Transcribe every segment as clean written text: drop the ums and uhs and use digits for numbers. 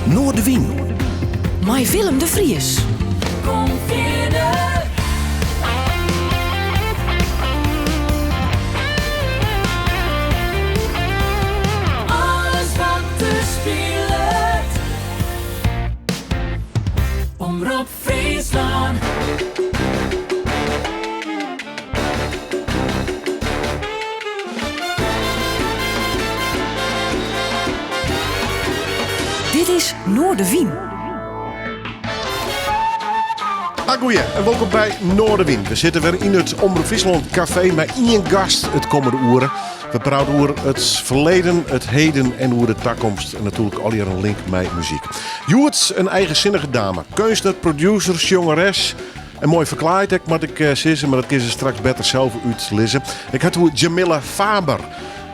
Noardewyn. Mei Willem de Vries. Kom fierder. Alles wat der spilet. Omrop Fryslân. Dit is Noardewyn. Agoeie en wolkom by Noardewyn. We sitte wer yn it Omrop Fryslân kafee mei ien gast it kommende oere. We prate oer it ferleden, it heden en oer de takomst. En natuerlik allegear in link mei muzyk. Hjoed in eigensinnige dame. Keunstner, producer, sjongeres. En moai ferklaaid ek, moat ik eh, sizze, mar dat kin se straks better sels útlizze. Ik ha it oer Jamila Faber.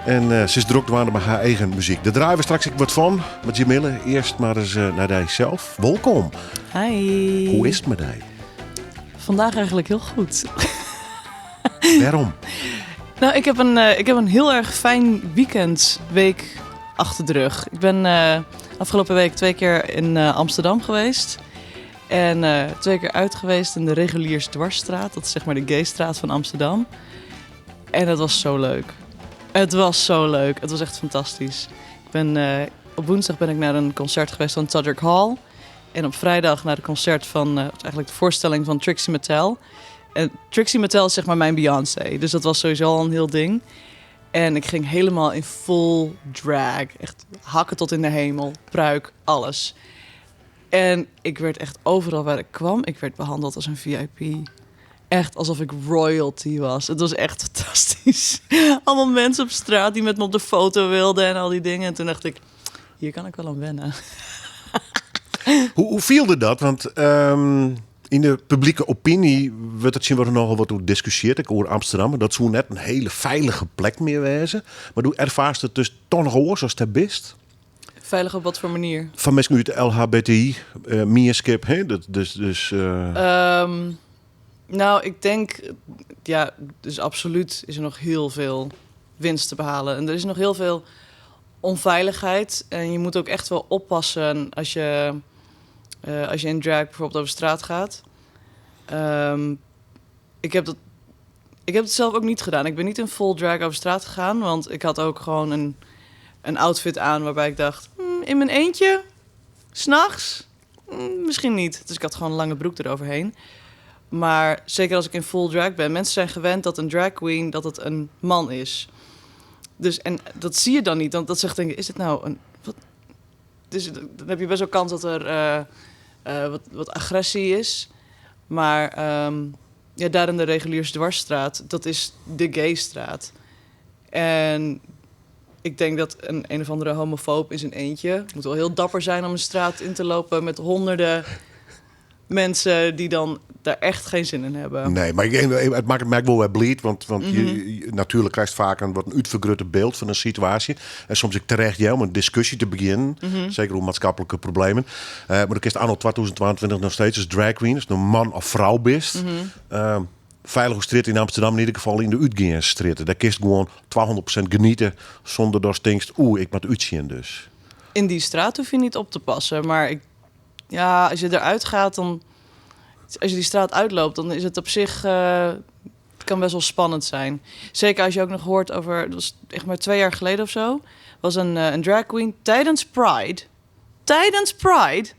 En eh, se is drok dwaande mei har eigen muzyk. Dêr draaie we straks ek wat fan. Mar Jamila, earst mar ris eh, nei dysels. Wolkom. Hi. Hoe is it mei dy? Vandaag eigenlijk heel goed. Wêrom? Nou, ik heb een heel erg fijn weekendweek achter de rug. Ik ben afgelopen week twee keer in Amsterdam geweest. En twee keer uit geweest in de Reguliersdwarsstraat. Dat is zeg maar de gaystraat van Amsterdam. En dat was zo leuk. Het was zo leuk. Het was echt fantastisch. Ik ben, op woensdag ben ik naar een concert geweest van Todrick Hall. En op vrijdag naar het concert van, eigenlijk de voorstelling van Trixie Mattel. En Trixie Mattel is zeg maar mijn Beyoncé. Dus dat was sowieso al een heel ding. En ik ging helemaal in full drag. Echt hakken tot in de hemel, pruik, alles. En ik werd echt overal waar ik kwam, ik werd behandeld als een VIP. Echt alsof ik royalty was. Het was echt fantastisch. Allemaal mensen op straat die met me op de foto wilden en al die dingen. En toen dacht ik, hier kan ik wel aan wennen. Hoe fielde dat? Want yn de publike opiny wurdt der tsjintwurdich nochal wat oer diskusjeard, ek oer Amsterdam. Dat soe net in hiele feilige plek mear wêze. Mar do erfaarst it dus toch noch oars ast dêr bist? Feilich op wat foar manier? Foar minsken út de LHBTI-mienskip, hè? Dat, dus. Nou, ik denk, ja, dus absoluut is er nog heel veel winst te behalen. En er is nog heel veel onveiligheid. En je moet ook echt wel oppassen als je in drag bijvoorbeeld over straat gaat. Ik heb het zelf ook niet gedaan. Ik ben niet in full drag over straat gegaan, want ik had ook gewoon een outfit aan waarbij ik dacht, in mijn eentje, s'nachts, misschien niet. Dus ik had gewoon een lange broek eroverheen. Maar zeker als ik in full drag ben, mensen zijn gewend dat een drag queen, dat het een man is. Dus, en dat zie je dan niet, want dat zegt denk ik, is het nou een... Wat? Dus dan heb je best wel kans dat er wat agressie is. Maar daar in de Reguliersdwarsstraat, dat is de gaystraat. En ik denk dat een of andere homofoob in zijn eentje moet wel heel dapper zijn om een straat in te lopen met honderden mensen die dan daar echt geen zin in hebben. Nee, maar het maakt het merk wel weer bleed, want je natuurlijk krijgt vaak een wat een útfergrutte byld fan in situaasje. En soms ek terecht, ja, om in diskusje te begjinnen, seker oer maatskiplike problemen. Mar do kinst anno 2022 noch steeds as drag queen, ast no man of frou bist, feilich oer strjitte yn Amsterdam, yn ieder gefal yn de útgeansstrjitte. Dêr kinst gewoan 200% genietsje sûnder datst tinkst, oeh, ik moat útsjen dus. In die straat hoef je niet op te passen, maar ik, ja, als je eruit gaat, dan, als je die straat uitloopt, dan is het op zich, het kan best wel spannend zijn. Zeker als je ook nog hoort over, dat was echt maar 2 jaar geleden of zo, was een drag queen tijdens Pride. Tijdens Pride.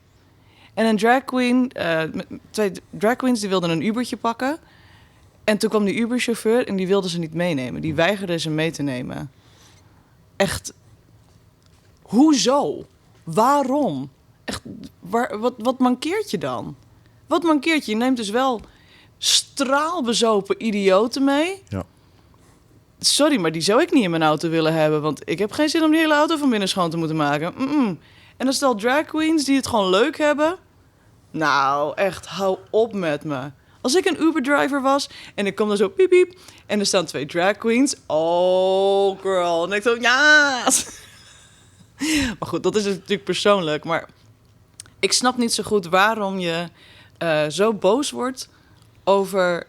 En een drag queen, met 2 drag queens die wilden een Ubertje pakken. En toen kwam die Uberchauffeur en die wilde ze niet meenemen. Die weigerde ze mee te nemen. Echt, hoezo? Waarom? Echt, wat mankeert je dan? Wat mankeert je? Je neemt dus wel straalbezopen idioten mee. Sorry, maar die zou ik niet in mijn auto willen hebben. Want ik heb geen zin om die hele auto van binnen schoon te moeten maken. En dan stel drag queens die het gewoon leuk hebben. Nou, echt, hou op met me. Als ik een Uber-driver was en ik kom daar zo piep piep... en er staan 2 drag queens. Oh, girl. En ik zo, ja! Maar goed, dat is natuurlijk persoonlijk. Maar ik snap niet zo goed waarom je zo boos wordt over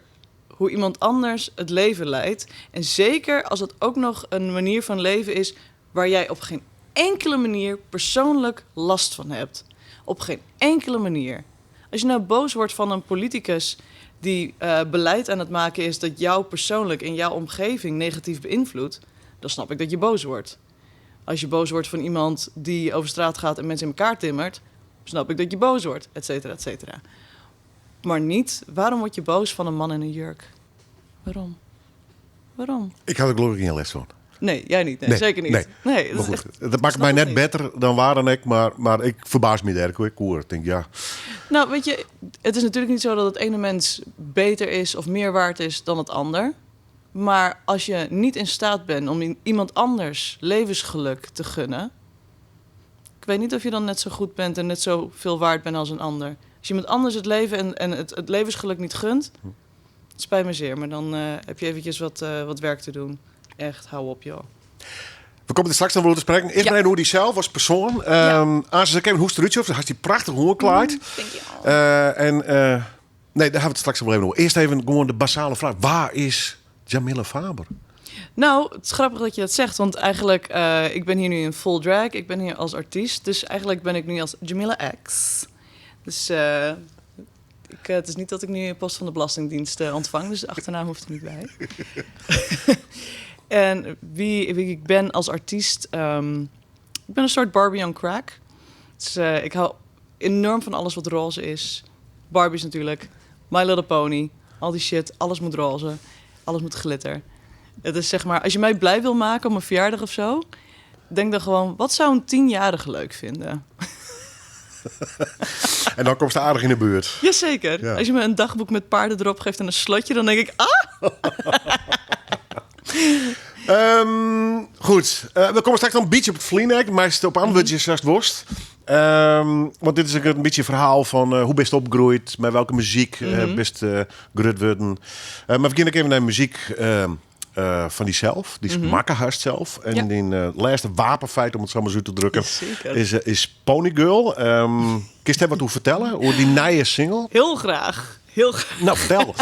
hoe iemand anders het leven leidt. En zeker als het ook nog een manier van leven is waar jij op geen enkele manier persoonlijk last van hebt. Op geen enkele manier. Als je nou boos wordt van een politicus die beleid aan het maken is dat jou persoonlijk in jouw omgeving negatief beïnvloedt, dan snap ik dat je boos wordt. Als je boos wordt van iemand die over straat gaat en mensen in elkaar timmert, snap ik dat je boos wordt, et cetera, et cetera. Maar niet, waarom word je boos van een man in een jurk? Waarom? Waarom? Ik had er geloof ik geen les van. Nee, jij niet. Nee, zeker niet. Nee, Nee, dat Maar is goed, echt- dat maakt snap mij het net niet. beter dan waar dan ik, maar ik verbaas me daar ook hoor. Ik denk, ja, Nou, weet je, het is natuurlijk niet zo dat het ene mens beter is of meer waard is dan het ander. Maar als je niet in staat bent om iemand anders levensgeluk te gunnen, ik weet niet of je dan net zo goed bent en net zo veel waard bent als een ander. Als je iemand anders het leven en het levensgeluk niet gunt, het spijt me zeer, maar dan heb je eventjes wat werk te doen. Echt, hou op, joh. We komen er straks nog over te spreken. Eerst Ja. maar even hoe die zelf als persoon. Als ik even hoe het eruit had die prachtig hoorklaard. En nee, daar hebben we het straks nog wel even over. Eerst even gewoon de basale vraag. Waar is Jamila Faber? Nou, het is grappig dat je dat zegt, want eigenlijk, ik ben hier nu in full drag. Ik ben hier als artiest, dus eigenlijk ben ik nu als Jamila X. Dus het is niet dat ik nu post van de Belastingdienst ontvang, dus de achternaam hoeft er niet bij. En wie ik ben als artiest, ik ben een soort Barbie on crack. Dus ik hou enorm van alles wat roze is. Barbies natuurlijk, My Little Pony, al die shit, alles moet roze, alles moet glitter. Het is zeg maar, als je mij blij wil maken op mijn verjaardag of zo, denk dan gewoon, wat zou een 10-jarige leuk vinden? En dan komt ze aardig in de buurt. Jazeker. Ja. Als je me een dagboek met paarden erop geeft en een slotje, dan denk ik, ah! Goed. We komen straks nog een beetje op het vliegnek, maar is het op antwoordje straks worst. Want dit is ook een beetje een verhaal van hoe best opgroeit, met welke muziek best grut worden. Maar we beginnen ook even naar muziek van die zelf, die is makkerhast zelf. En die laatste wapenfeit, om het zo maar zo te drukken, is Pony Girl. Kun je daar wat over vertellen? Over die nieuwe single? Heel graag. Heel graag. Nou, vertel.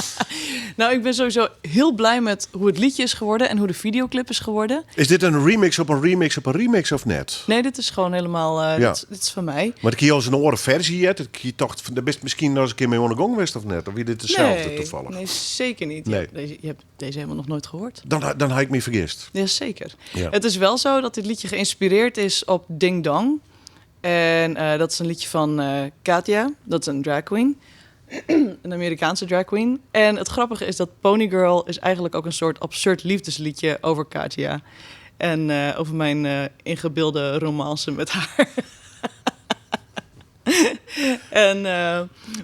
Nou, ik ben sowieso heel blij met hoe het liedje is geworden en hoe de videoclip is geworden. Is dit een remix op een remix op een remix of net? Nee, dit is gewoon helemaal, dit is van mij. Maar ik hier al een oren versie hebt, ik hier toch van de best misschien nog eens een keer mee on de gong geweest of net? Of wie dit dezelfde Nee, toevallig? Nee, zeker niet. Nee. Je hebt deze helemaal nog nooit gehoord. Dan had ik me vergist. Jazeker. Ja. Het is wel zo dat dit liedje geïnspireerd is op Ding Dong. En dat is een liedje van Katya, dat is een drag queen. Een Amerikaanse drag queen. En het grappige is dat Pony Girl is eigenlijk ook een soort absurd liefdesliedje over Katya. En over mijn ingebeelde romance met haar. En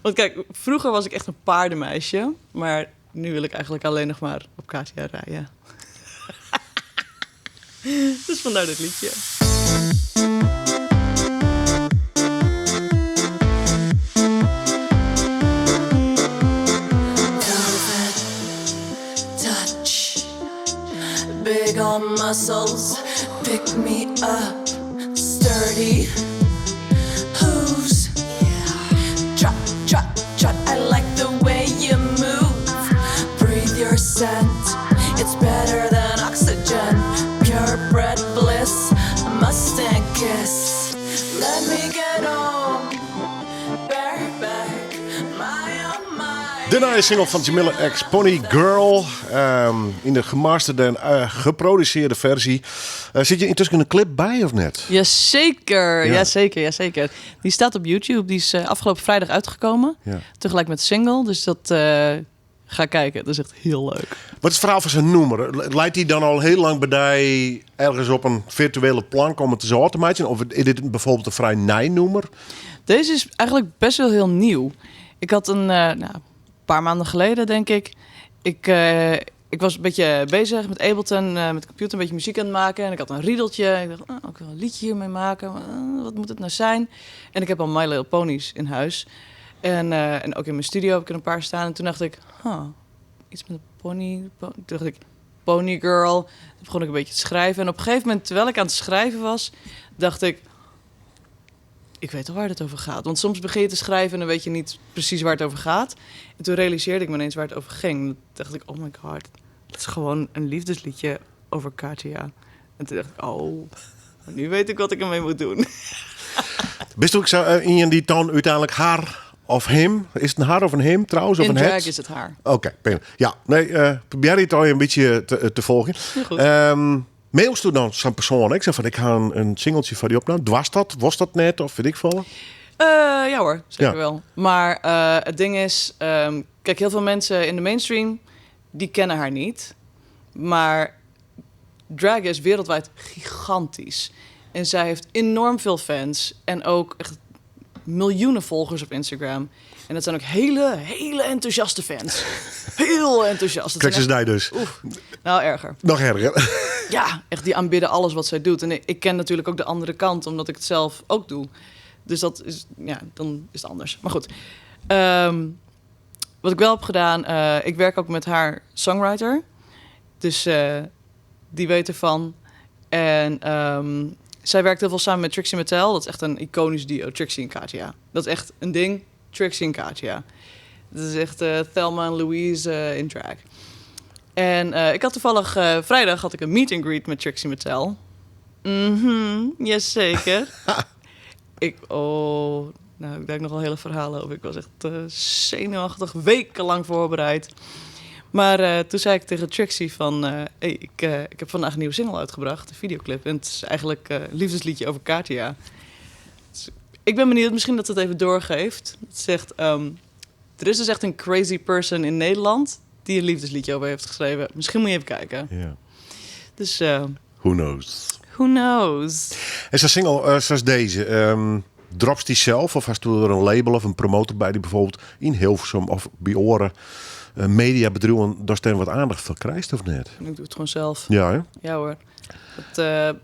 want kijk, vroeger was ik echt een paardenmeisje. Maar nu wil ik eigenlijk alleen nog maar op Katya rijden. Dus vandaar dit liedje. Touch, big on muscles, pick me up, sturdy hooves. Trot, trot, trot, I like the way you move. Breathe your scent, it's better than oxygen. Purebred bliss, a Mustang kiss. Let me get on, bareback, my oh my. De nieuwe single van Jamila X, Pony Girl. In de gemasterde en geproduceerde versie. Zit je intussen een clip bij of net? Jazeker, jazeker, jazeker. Die staat op YouTube. Die is afgelopen vrijdag uitgekomen. Tegelijk met de single. Dus dat ga kijken. Dat is echt heel leuk. Wat is het verhaal van zijn noemer? Leidt hij dan al heel lang bij ergens op een virtuele plank om het zo te maken? Of is dit bijvoorbeeld een vrij nij-noemer? Deze is eigenlijk best wel heel nieuw. Ik had een paar maanden geleden, denk ik. Ik was een beetje bezig met Ableton, met de computer, een beetje muziek aan het maken. En ik had een riedeltje. Ik dacht, oh, ik wil een liedje hiermee maken. Wat moet het nou zijn? En ik heb al My Little Ponies in huis. En ook in mijn studio heb ik er een paar staan. En toen dacht ik, huh, iets met een pony. Toen dacht ik, Pony Girl. Toen begon ik een beetje te schrijven. En op een gegeven moment, terwijl ik aan het schrijven was, dacht ik, ik weet al waar het over gaat. Want soms begin je te schrijven en dan weet je niet precies waar het over gaat. En toen realiseerde ik me ineens waar het over ging. Toen dacht ik, oh my god, het is gewoon een liefdesliedje over Katya. En toen dacht ik, oh, nu weet ik wat ik ermee moet doen. Bist ook zo ien dy't dan úteinlik har of him, is it in har of in him trouwens? Of In in drag het? is het haar. Oké, prima. Ja, nee, probeer het al een beetje te volgen. Heel goed. Mailst du dan zo'n persoon? Ik zeg van, ik ga een singeltje van die opname. Was dat? Was dat net? Of weet ik veel? Ja hoor, zeker wel. Maar het ding is, kijk, heel veel mensen in de mainstream, die kennen haar niet. Maar drag is wereldwijd gigantisch. En zij heeft enorm veel fans en ook echt miljoenen volgers op Instagram. En dat zijn ook hele, hele enthousiaste fans. Heel enthousiast. Dat Krijg zijn ze echt daar dus. Oef, nou erger. Nog erger. Ja, echt die aanbidden alles wat zij doet. En ik ken natuurlijk ook de andere kant, omdat ik het zelf ook doe. Dus dat is, ja, dan is het anders. Maar goed. Wat ik wel heb gedaan, ik werk ook met haar songwriter. Dus die weet ervan. En zij werkt heel veel samen met Trixie Mattel. Dat is echt een iconisch duo, Trixie en Katya. Dat is echt een ding, Trixie en Katya. Dat is echt Thelma en Louise in drag. En ik had toevallig vrijdag had ik een meet and greet met Trixie Mattel. Jazeker. Ik denk nog al hele verhalen over. Ik was echt zenuwachtig, wekenlang voorbereid. Maar toen zei ik tegen Trixie van... hey, ik heb vandaag een nieuwe single uitgebracht, een videoclip. En het is eigenlijk een liefdesliedje over Katya. Dus ik ben benieuwd, misschien dat ze het even doorgeeft. Het zegt, er is dus echt een crazy person in Nederland die een liefdesliedje over heeft geschreven. Misschien moet je even kijken. Dus Who knows? Who knows? En zo'n single zoals deze, drops die zelf? Of hast du er een label of een promotor bij die bijvoorbeeld in Hilversum of bij Oren mediabedrijven daar staan wat aandacht voor krijgt of net? Ik doe het gewoon zelf. Ja, hè? Ja hoor. Dat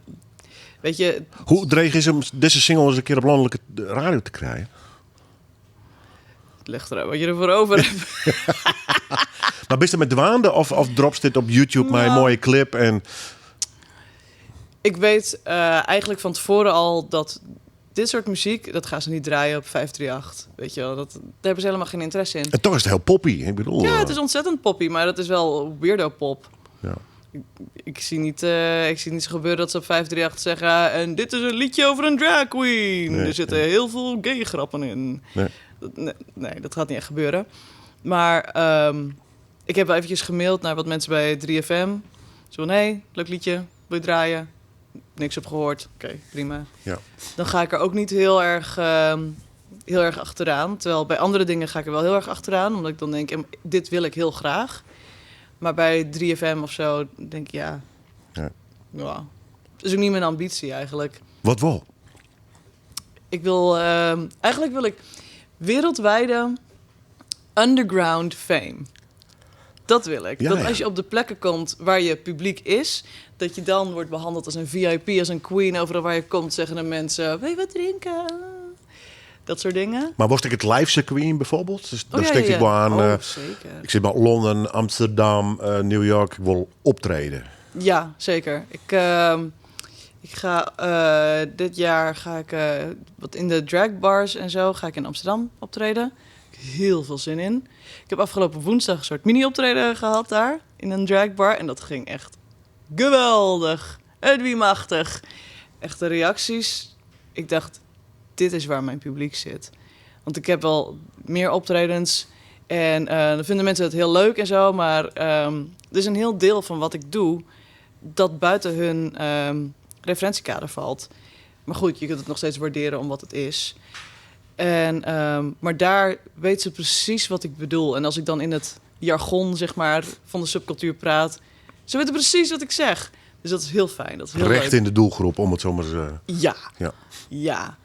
weet je... Hoe dreig is om deze single eens een keer op landelijke radio te krijgen? Het ligt eraan wat je ervoor over hebt. Maar ben je met dwaande of drops dit op YouTube mijn mooie clip en... Ik weet eigenlijk van tevoren al dat dit soort muziek, dat gaan ze niet draaien op 538. Weet je wel, daar hebben ze helemaal geen interesse in. En toch is het heel poppy. Ik bedoel, Ja, het is ontzettend poppy, maar dat is wel weirdo pop. Ik zie niet zo gebeuren dat ze op 538 zeggen... en dit is een liedje over een drag queen. Er zitten heel veel gay grappen in. Nee, dat gaat niet echt gebeuren. Maar ik heb wel eventjes gemaild naar wat mensen bij 3FM. Zo van, hey, leuk liedje, wil je draaien? Niks op gehoord. Oké, prima. Dan ga ik er ook niet heel erg achteraan. Terwijl bij andere dingen ga ik er wel heel erg achteraan. Omdat ik dan denk, dit wil ik heel graag. Maar bij 3FM of zo denk ik, ja. Ja. Dat is ook niet mijn ambitie eigenlijk. Wat wel? Eigenlijk wil ik wereldwijde underground fame. Dat wil ik. Dat als je op de plekken komt waar je publiek is, dat je dan wordt behandeld als een VIP, als een queen. Overal waar je komt zeggen de mensen, wil je wat drinken? Dat soort dingen. Maar was ik het live circuit bijvoorbeeld? Dus Oh, dan ja, steek ja, ik wel ja. aan, Oh, zeker. Ik zit bij Londen, Amsterdam, New York. Ik wil optreden. Ja, zeker. Ik ga dit jaar ga ik wat in de drag bars en zo ga ik in Amsterdam optreden. Heel veel zin in. Ik heb afgelopen woensdag een soort mini-optreden gehad daar in een dragbar. En dat ging echt geweldig. Het wie machtig. Echt de reacties. Ik dacht, dit is waar mijn publiek zit. Want ik heb wel meer optredens. En dan vinden mensen het heel leuk en zo. Maar er is een heel deel van wat ik doe dat buiten hun referentiekader valt. Maar goed, je kunt het nog steeds waarderen om wat het is. Maar daar weet ze precies wat ik bedoel. En als ik dan in het jargon van de subcultuur praat, ze weten precies wat ik zeg. Dus dat is heel fijn. Dat is heel Recht leuk. in de doelgroep, om het zo maar te zeggen. Ja. Ja.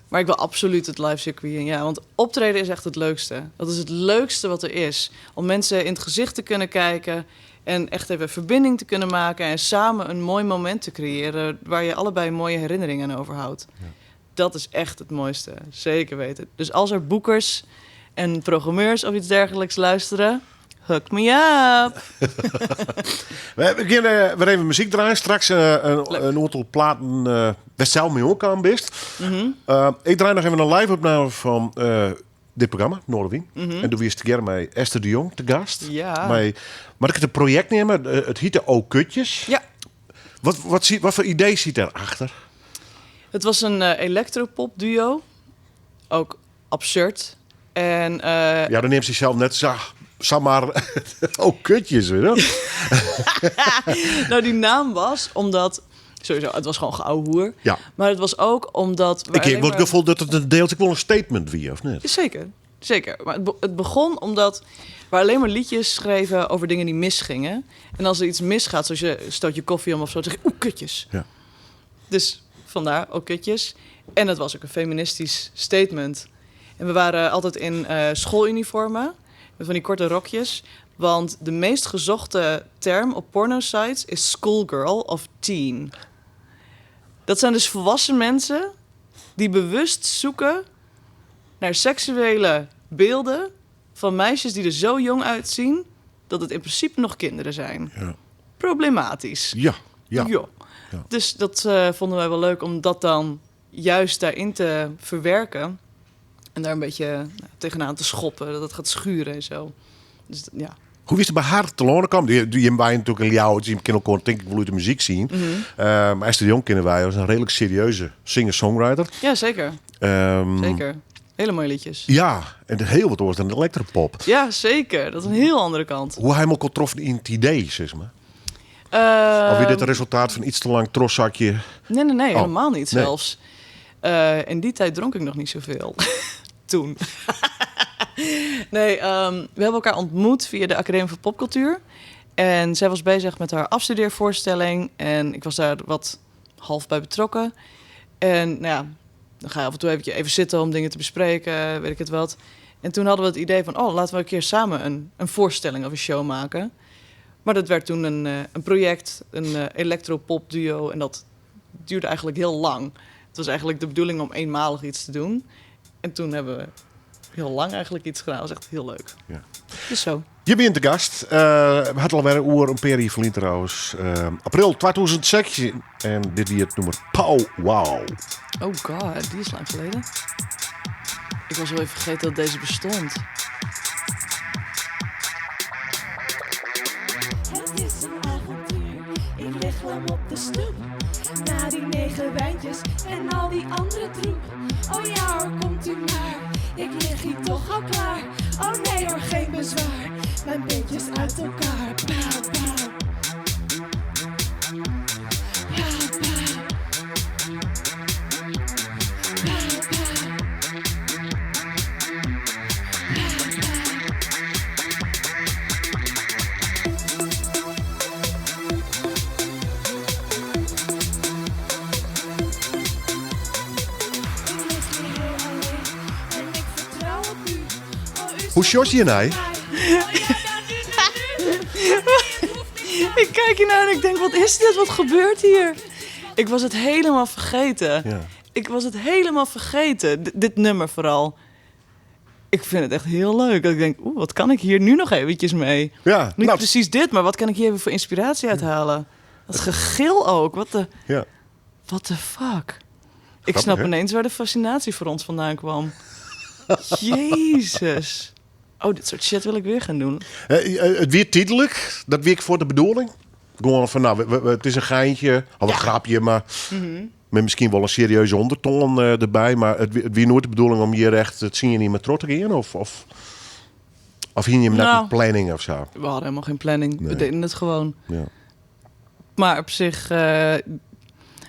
Maar ik wil absoluut het live circuit in. Ja, want optreden is echt het leukste. Dat is het leukste wat er is. Om mensen in het gezicht te kunnen kijken en echt even verbinding te kunnen maken en samen een mooi moment te creëren waar je allebei mooie herinneringen aan overhoudt. Dat is echt het mooiste, zeker weten. Dus als er boekers en programmeurs of iets dergelijks luisteren, hook me up! We beginnen weer even muziek draaien. Straks Leuk. een aantal platen waar zelf mee ook aan bist. Ik draai nog even een live opname van dit programma, Noardewyn. En doe we eens together met Esther de Jong te gast. Maar ik het een project nemen, het heette O Kutjes. Wat voor idee zit daarachter? Het was een electropop duo. Ook absurd. En, eh, Ja, dan neemt ze zelf net zo, zomaar oh, kutjes, weet je. Nou, die naam was omdat... Sowieso, het was gewoon geouwehoer. Ja. Maar het was ook omdat... we Ik heb alleen het maar- gevoel dat het een deels ook wel een statement wie, of niet? Zeker, zeker. Maar het begon omdat we alleen maar liedjes schreven over dingen die misgingen. En als er iets misgaat, zoals je stoot je koffie om of zo, dan zeg je, oeh, kutjes. Ja. Dus vandaar ook kutjes. En het was ook een feministisch statement. En we waren altijd in schooluniformen, met van die korte rokjes. Want de meest gezochte term op pornosites is schoolgirl of teen. Dat zijn dus volwassen mensen die bewust zoeken naar seksuele beelden van meisjes die er zo jong uitzien dat het in principe nog kinderen zijn. Ja. Problematisch. Ja, ja. Ja. Ja. Dus dat vonden wij wel leuk om dat dan juist daarin te verwerken. En daar een beetje tegenaan te schoppen, dat het gaat schuren en zo. Dus ja. Hoe is het bij haar te lonen kwam? Die wij natuurlijk een jou, die kennen elkaar denk ik wel uit de muziek zien. Maar Esther de Jong kennen wij als een redelijk serieuze singer-songwriter. Ja, zeker. Zeker. Hele mooie liedjes. Ja, en heel wat oors dan de electropop. Ja, zeker. Dat is een heel andere kant. Hoe hij elkaar trof in het idee, zeg maar. Of is dit het resultaat van iets te lang troszakje? Nee, nee, nee, Oh, helemaal niet nee. zelfs. In die tijd dronk ik nog niet zoveel. Toen. Nee, we hebben elkaar ontmoet via de Academie voor Popcultuur. En zij was bezig met haar afstudeervoorstelling. En ik was daar wat half bij betrokken. En dan ga je af en toe even zitten om dingen te bespreken, weet ik het wat. En toen hadden we het idee van, oh, laten we een keer samen een voorstelling of een show maken. Maar dat werd toen een project, een electropop duo. En dat duurde eigenlijk heel lang. Het was eigenlijk de bedoeling om eenmalig iets te doen. En toen hebben we heel lang eigenlijk iets gedaan. Dat was echt heel leuk. Ja. Dus zo. Je bent de gast. We hadden alweer een oer, een periode verliezen trouwens. April 2016. En dit hier het nummer Pow Wow. Oh god, die is lang geleden. Ik was al even vergeten dat deze bestond. Het is een avontuur. Ik lig lam op de stoep. Na die 9 wijntjes en al die andere troep. Oh ja hoor, komt u maar. Ik lig hier toch al klaar. Oh nee hoor, geen bezwaar. Mijn beentjes uit elkaar. Pauw, pauw. Pauw, pauw. Pauw, pauw. Pauw, pauw. Ik lig hier heel alleen en ik vertrouw op u. Oh, u Hoe sjors je nou? Ik kijk hiernaar en ik denk, wat is dit? Wat gebeurt hier? Ik was het helemaal vergeten. Ja. Ik was het helemaal vergeten. Dit nummer vooral. Ik vind het echt heel leuk. Dat ik denk, oeh, wat kan ik hier nu nog eventjes mee? Ja, Niet nou, precies dit, maar wat kan ik hier even voor inspiratie uithalen? Dat gegil ook. What Ja. the fuck? Ik Grappig, snap hè? ineens waar de fascinatie voor ons vandaan kwam. Jezus. Oh, dit soort shit wil ik weer gaan doen. Het weer tijdelijk, dat weer ik voor de bedoeling. Gewoon van, nou, het is een geintje, of een grapje, maar met misschien wel een serieuze ondertoon erbij. Maar het weer nooit de bedoeling om hier echt het zien je niet meer trots te gaan, of hier je hem net een planning of zo. We hadden helemaal geen planning. We Nee. deden het gewoon. Ja. Maar op zich, er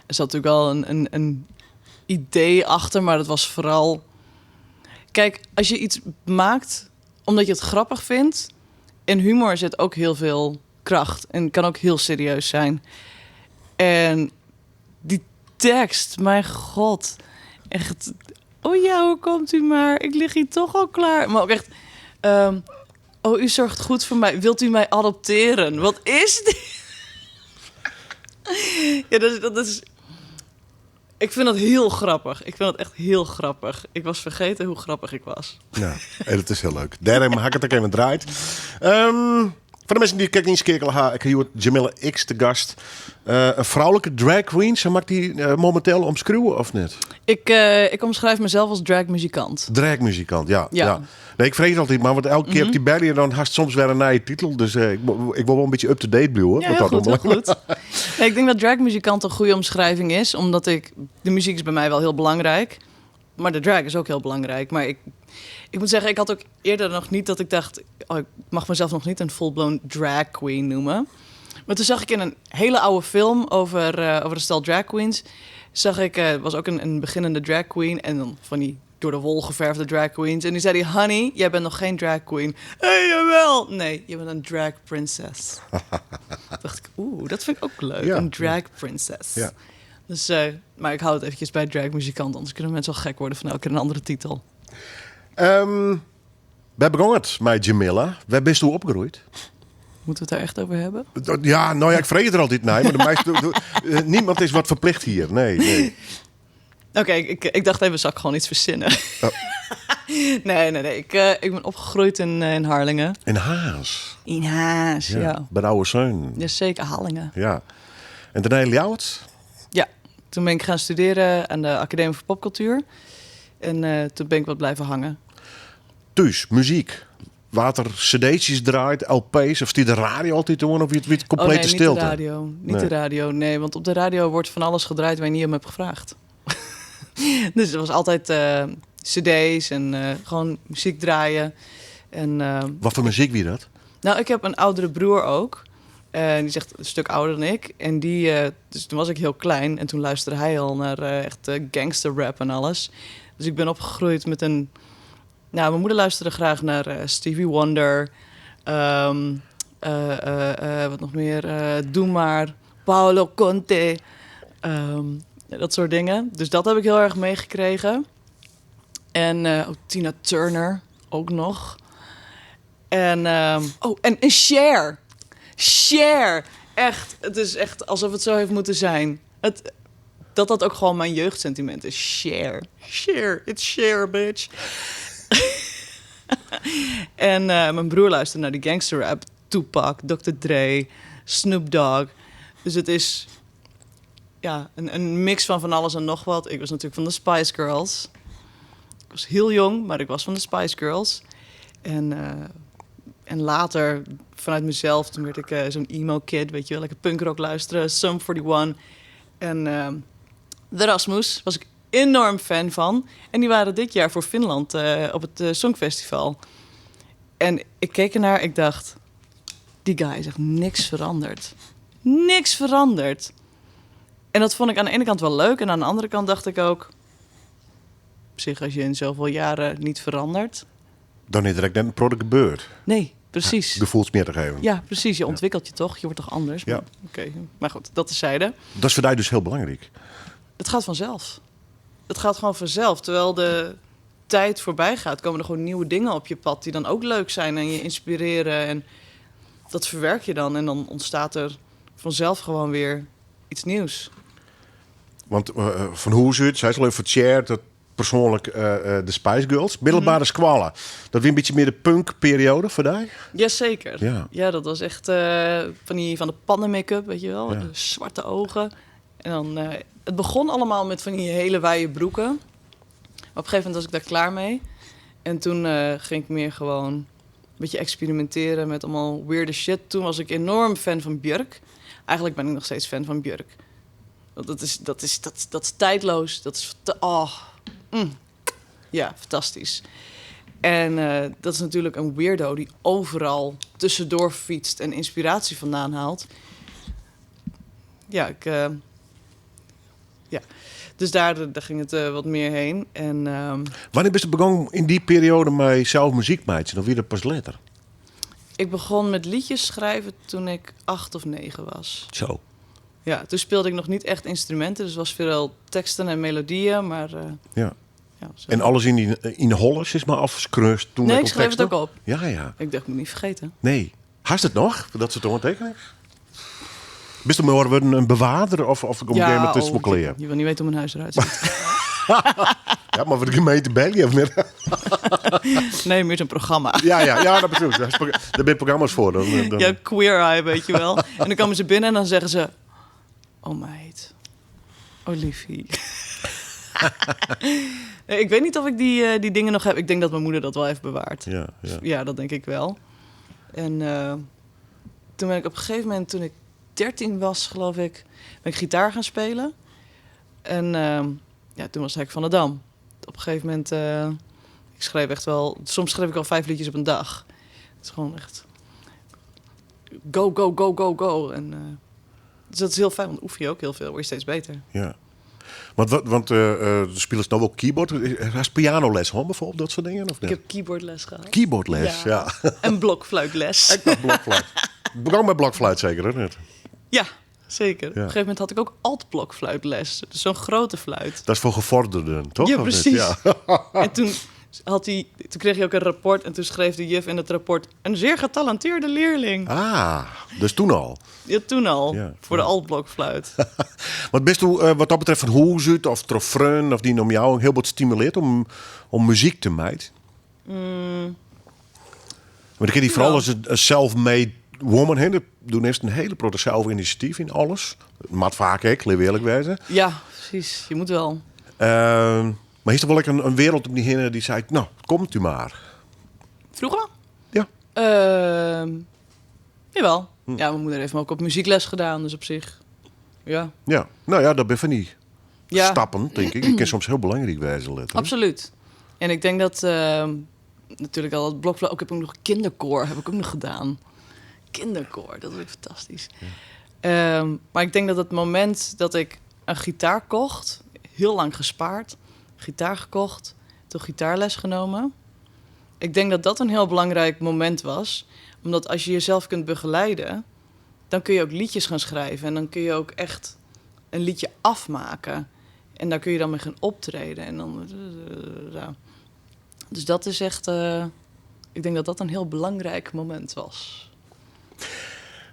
zat natuurlijk wel een idee achter, maar dat was vooral... Kijk, als je iets maakt omdat je het grappig vindt... In humor zit ook heel veel kracht en kan ook heel serieus zijn. En die tekst, mijn god. Echt, oh ja, hoe komt u maar? Ik lig hier toch al klaar. Maar ook echt, oh, u zorgt goed voor mij. Wilt u mij adopteren? Wat is dit? Ja, dat is... Ik vind dat heel grappig. Ik vind dat echt heel grappig. Ik was vergeten hoe grappig ik was. Ja, en het is heel leuk. Daarom had ik het ook even draait. Voor de mensen die kijken niet skekelen, ha, ik heb hier Jamila X te gast. Een vrouwelijke drag queen, ze maakt die momenteel omschreeuwen of niet? Ik omschrijf mezelf als dragmuzikant. Dragmuzikant, ja, Ja. ja. Nee, ik vrees het altijd maar, want elke keer op die barrier dan haast soms weer een nieuwe titel. Dus ik wil wel een beetje up-to-date blijven, hoor, Ja, wat heel dat goed, heel aanbelangt. goed. Nee, ik denk dat dragmuzikant een goede omschrijving is, omdat de muziek is bij mij wel heel belangrijk. Maar de drag is ook heel belangrijk. Maar ik, ik moet zeggen, ik had ook eerder nog niet dat ik dacht... Oh, ik mag mezelf nog niet een full-blown drag queen noemen. Maar toen zag ik in een hele oude film over, over een stel drag queens... zag ik, was ook een beginnende drag queen... en dan van die door de wol geverfde drag queens. En die zei hij, honey, jij bent nog geen drag queen. Hé, hey, jawel! Nee, je bent een drag princess. Dacht ik, oeh, dat vind ik ook leuk. Een drag princess. Dus, maar ik hou het eventjes bij drag muzikant, anders kunnen mensen wel gek worden van elke keer een andere titel. We begonnen het met Jamila. Waar bist u opgegroeid? Moeten we het daar echt over hebben? Ja, nou ja, ik vreet er altijd naar, maar de meeste, niemand is wat verplicht hier. Nee, nee. Oké, ik dacht even, zal ik gewoon iets verzinnen? Oh. Nee, nee, nee. Ik ben opgegroeid in Harlingen. In Haas? In Haas, ja. Bij de oude Zeun. Jazeker, Harlingen. Ja. En daarna Ljouwert? Ja, toen ben ik gaan studeren aan de Academie voor Popcultuur. En toen ben ik wat blijven hangen. Thuis, muziek. Water cd'tjes draait, LP's, of die de radio altijd doen, of wie het complete Oh nee, niet stilte? de radio. Niet Nee. de radio, nee. Want op de radio wordt van alles gedraaid waar je niet om hebt gevraagd. Dus het was altijd cd's en gewoon muziek draaien. En, Wat voor muziek wie dat? Nou, ik heb een oudere broer ook. En die is echt een stuk ouder dan ik. En die, dus toen was ik heel klein. En toen luisterde hij al naar echt gangster rap en alles. Dus ik ben opgegroeid met een... Nou, mijn moeder luisterde graag naar Stevie Wonder. Wat nog meer? Doe maar. Paolo Conte. Dat soort dingen. Dus dat heb ik heel erg meegekregen. En oh, Tina Turner ook nog. En oh, en Cher. Cher. Echt, het is echt alsof het zo heeft moeten zijn. Dat ook gewoon mijn jeugdsentiment is. Cher. Cher. It's Cher, bitch. En mijn broer luisterde naar die gangster rap. Tupac, Dr. Dre, Snoop Dogg. Dus het is ja, een mix van alles en nog wat. Ik was natuurlijk van de Spice Girls. Ik was heel jong, maar ik was van de Spice Girls. En later, vanuit mezelf, toen werd ik zo'n emo kid, weet je wel. Lekker punkrock luisteren, Sum 41. En de Rasmus was ik enorm fan van. En die waren dit jaar voor Finland op het Songfestival. En ik keek ernaar, ik dacht... Die guy is echt niks veranderd. Niks veranderd. En dat vond ik aan de ene kant wel leuk. En aan de andere kant dacht ik ook... Op zich, als je in zoveel jaren niet verandert... Dan is er net een product gebeurd. Nee, precies. Ja, gevoelsmeer te geven. Ja, precies. Je ontwikkelt je toch? Je wordt toch anders? Ja. Maar, oké, maar goed, dat terzijde. Dat is voor jou dus heel belangrijk. Het gaat vanzelf. Het gaat gewoon vanzelf. Terwijl de tijd voorbij gaat, komen er gewoon nieuwe dingen op je pad die dan ook leuk zijn en je inspireren. En dat verwerk je dan. En dan ontstaat er vanzelf gewoon weer iets nieuws. Want van hoe zit, zij is al even shared, dat persoonlijk de Spice Girls. Middelbare squallen. Dat weer een beetje meer de punkperiode voor jou? Jazeker. Ja. Ja, dat was echt van de pannen make-up, weet je wel. Ja. De zwarte ogen. En dan, het begon allemaal met van die hele wijde broeken. Maar op een gegeven moment was ik daar klaar mee. En toen ging ik meer gewoon een beetje experimenteren met allemaal weirde shit. Toen was ik enorm fan van Björk. Eigenlijk ben ik nog steeds fan van Björk. Want dat is tijdloos. Dat is oh. Ja, fantastisch. En dat is natuurlijk een weirdo die overal tussendoor fietst en inspiratie vandaan haalt. Ja, ik ja. Dus daar ging het wat meer heen. En Wanneer ben je begonnen in die periode met zelf muziek maken? Of weer dat pas later? Ik begon met liedjes schrijven toen ik 8 of 9 was. Zo. Ja, toen speelde ik nog niet echt instrumenten. Dus het was veel teksten en melodieën, maar Ja. ja, zo. En alles in de hollen is maar afgeschreven toen Nee, met ik schreef het teksten? ook op. Ja, ja. Ik dacht, ik moet niet vergeten. Nee. Haast het nog? Dat ze het ondertekenen? Bist du maar een bewaarder of kom Ja, je met tussen oh, kleren? je wil niet weten hoe mijn huis eruit ziet. Ja, maar voor de gemeente België of niet? Nee, meer zo'n programma. Ja, ja, ja, dat bedoel ik. Daar ben je programma's voor. Ja, Queer Eye, weet je wel. En dan komen ze binnen en dan zeggen ze... Oh meid, oh liefie. Nee, ik weet niet of ik die dingen nog heb. Ik denk dat mijn moeder dat wel heeft bewaard. Ja, ja. Ja, dat denk ik wel. En toen ben ik op een gegeven moment, toen ik 13 was, geloof ik, ben ik gitaar gaan spelen. En toen was Hek van de Dam. Op een gegeven moment, ik schreef echt wel, soms schreef ik al 5 liedjes op een dag. Het is gewoon echt go, go, go, go, go. En dus dat is heel fijn, want oefen je ook heel veel, word je steeds beter. Ja. Want de spelers nou ook keyboard? Hij is pianoles, hoor, bijvoorbeeld, dat soort dingen? Of Ik niet? heb keyboardles gehad. Keyboardles, ja. Ja. En blokfluitles. Ik heb blokfluit. Begon met blokfluit zeker, hè? Net. Ja, zeker. Op een gegeven moment had ik ook altblokfluitles. Dus zo'n grote fluit. Dat is voor gevorderden, toch? Ja, Of niet? precies. Ja. En toen kreeg hij ook een rapport. En toen schreef de juf in het rapport... een zeer getalenteerde leerling. Ah, dus toen al. Ja, toen al. Ja. Voor de altblokfluit. Want bist u, wat dat betreft van Hoezut of Trofreun of die om jou heel wat stimuleert om muziek te mijden? Maar ik ken die vooral Ja. als een self-made woman heen. Dat doen eerst een hele grote zelfinitiatief in alles. Maar vaak, hè, ik wil eerlijk wezen. Ja, precies. Je moet wel. Maar is er wel een wereld om die heen die zei, nou, komt u maar. Vroeger? Ja. Jawel. Ja, mijn moeder heeft me ook op muziekles gedaan, dus op zich. Ja. Ja, nou ja, dat ben van die Ja. stappen, denk ik. Die kan soms heel belangrijk wezen, letterlijk. Absoluut. En ik denk dat natuurlijk al het blokfluit... Ook ik heb ook nog kinderkoor, heb ik ook nog gedaan. Kinderkoor, dat is ook fantastisch. Maar ik denk dat het moment dat ik een gitaar kocht, heel lang gespaard, gitaar gekocht, toen gitaarles genomen. Ik denk dat dat een heel belangrijk moment was. Omdat als je jezelf kunt begeleiden, dan kun je ook liedjes gaan schrijven. En dan kun je ook echt een liedje afmaken. En daar kun je dan mee gaan optreden. En dan... Dus dat is echt... ik denk dat dat een heel belangrijk moment was.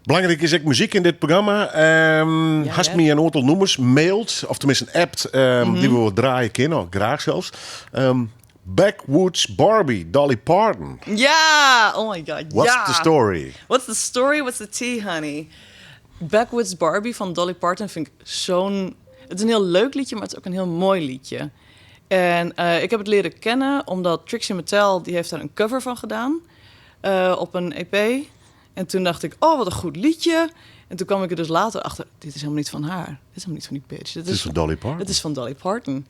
Belangrijk is ook muziek in dit programma. Hast me een aantal noemers mailt, of tenminste een appt, die we wat draaien kunnen, of graag zelfs. Backwoods Barbie, Dolly Parton. Ja, oh my god, What's ja. the story? What's the story? What's the tea, honey? Backwoods Barbie van Dolly Parton vind ik zo'n... Het is een heel leuk liedje, maar het is ook een heel mooi liedje. En ik heb het leren kennen omdat Trixie Mattel, die heeft daar een cover van gedaan op een EP. En toen dacht ik, oh, wat een goed liedje. En toen kwam ik er dus later achter, dit is helemaal niet van haar. Dit is helemaal niet van die bitch. Dit Het is van Dolly Parton. Het is van Dolly Parton.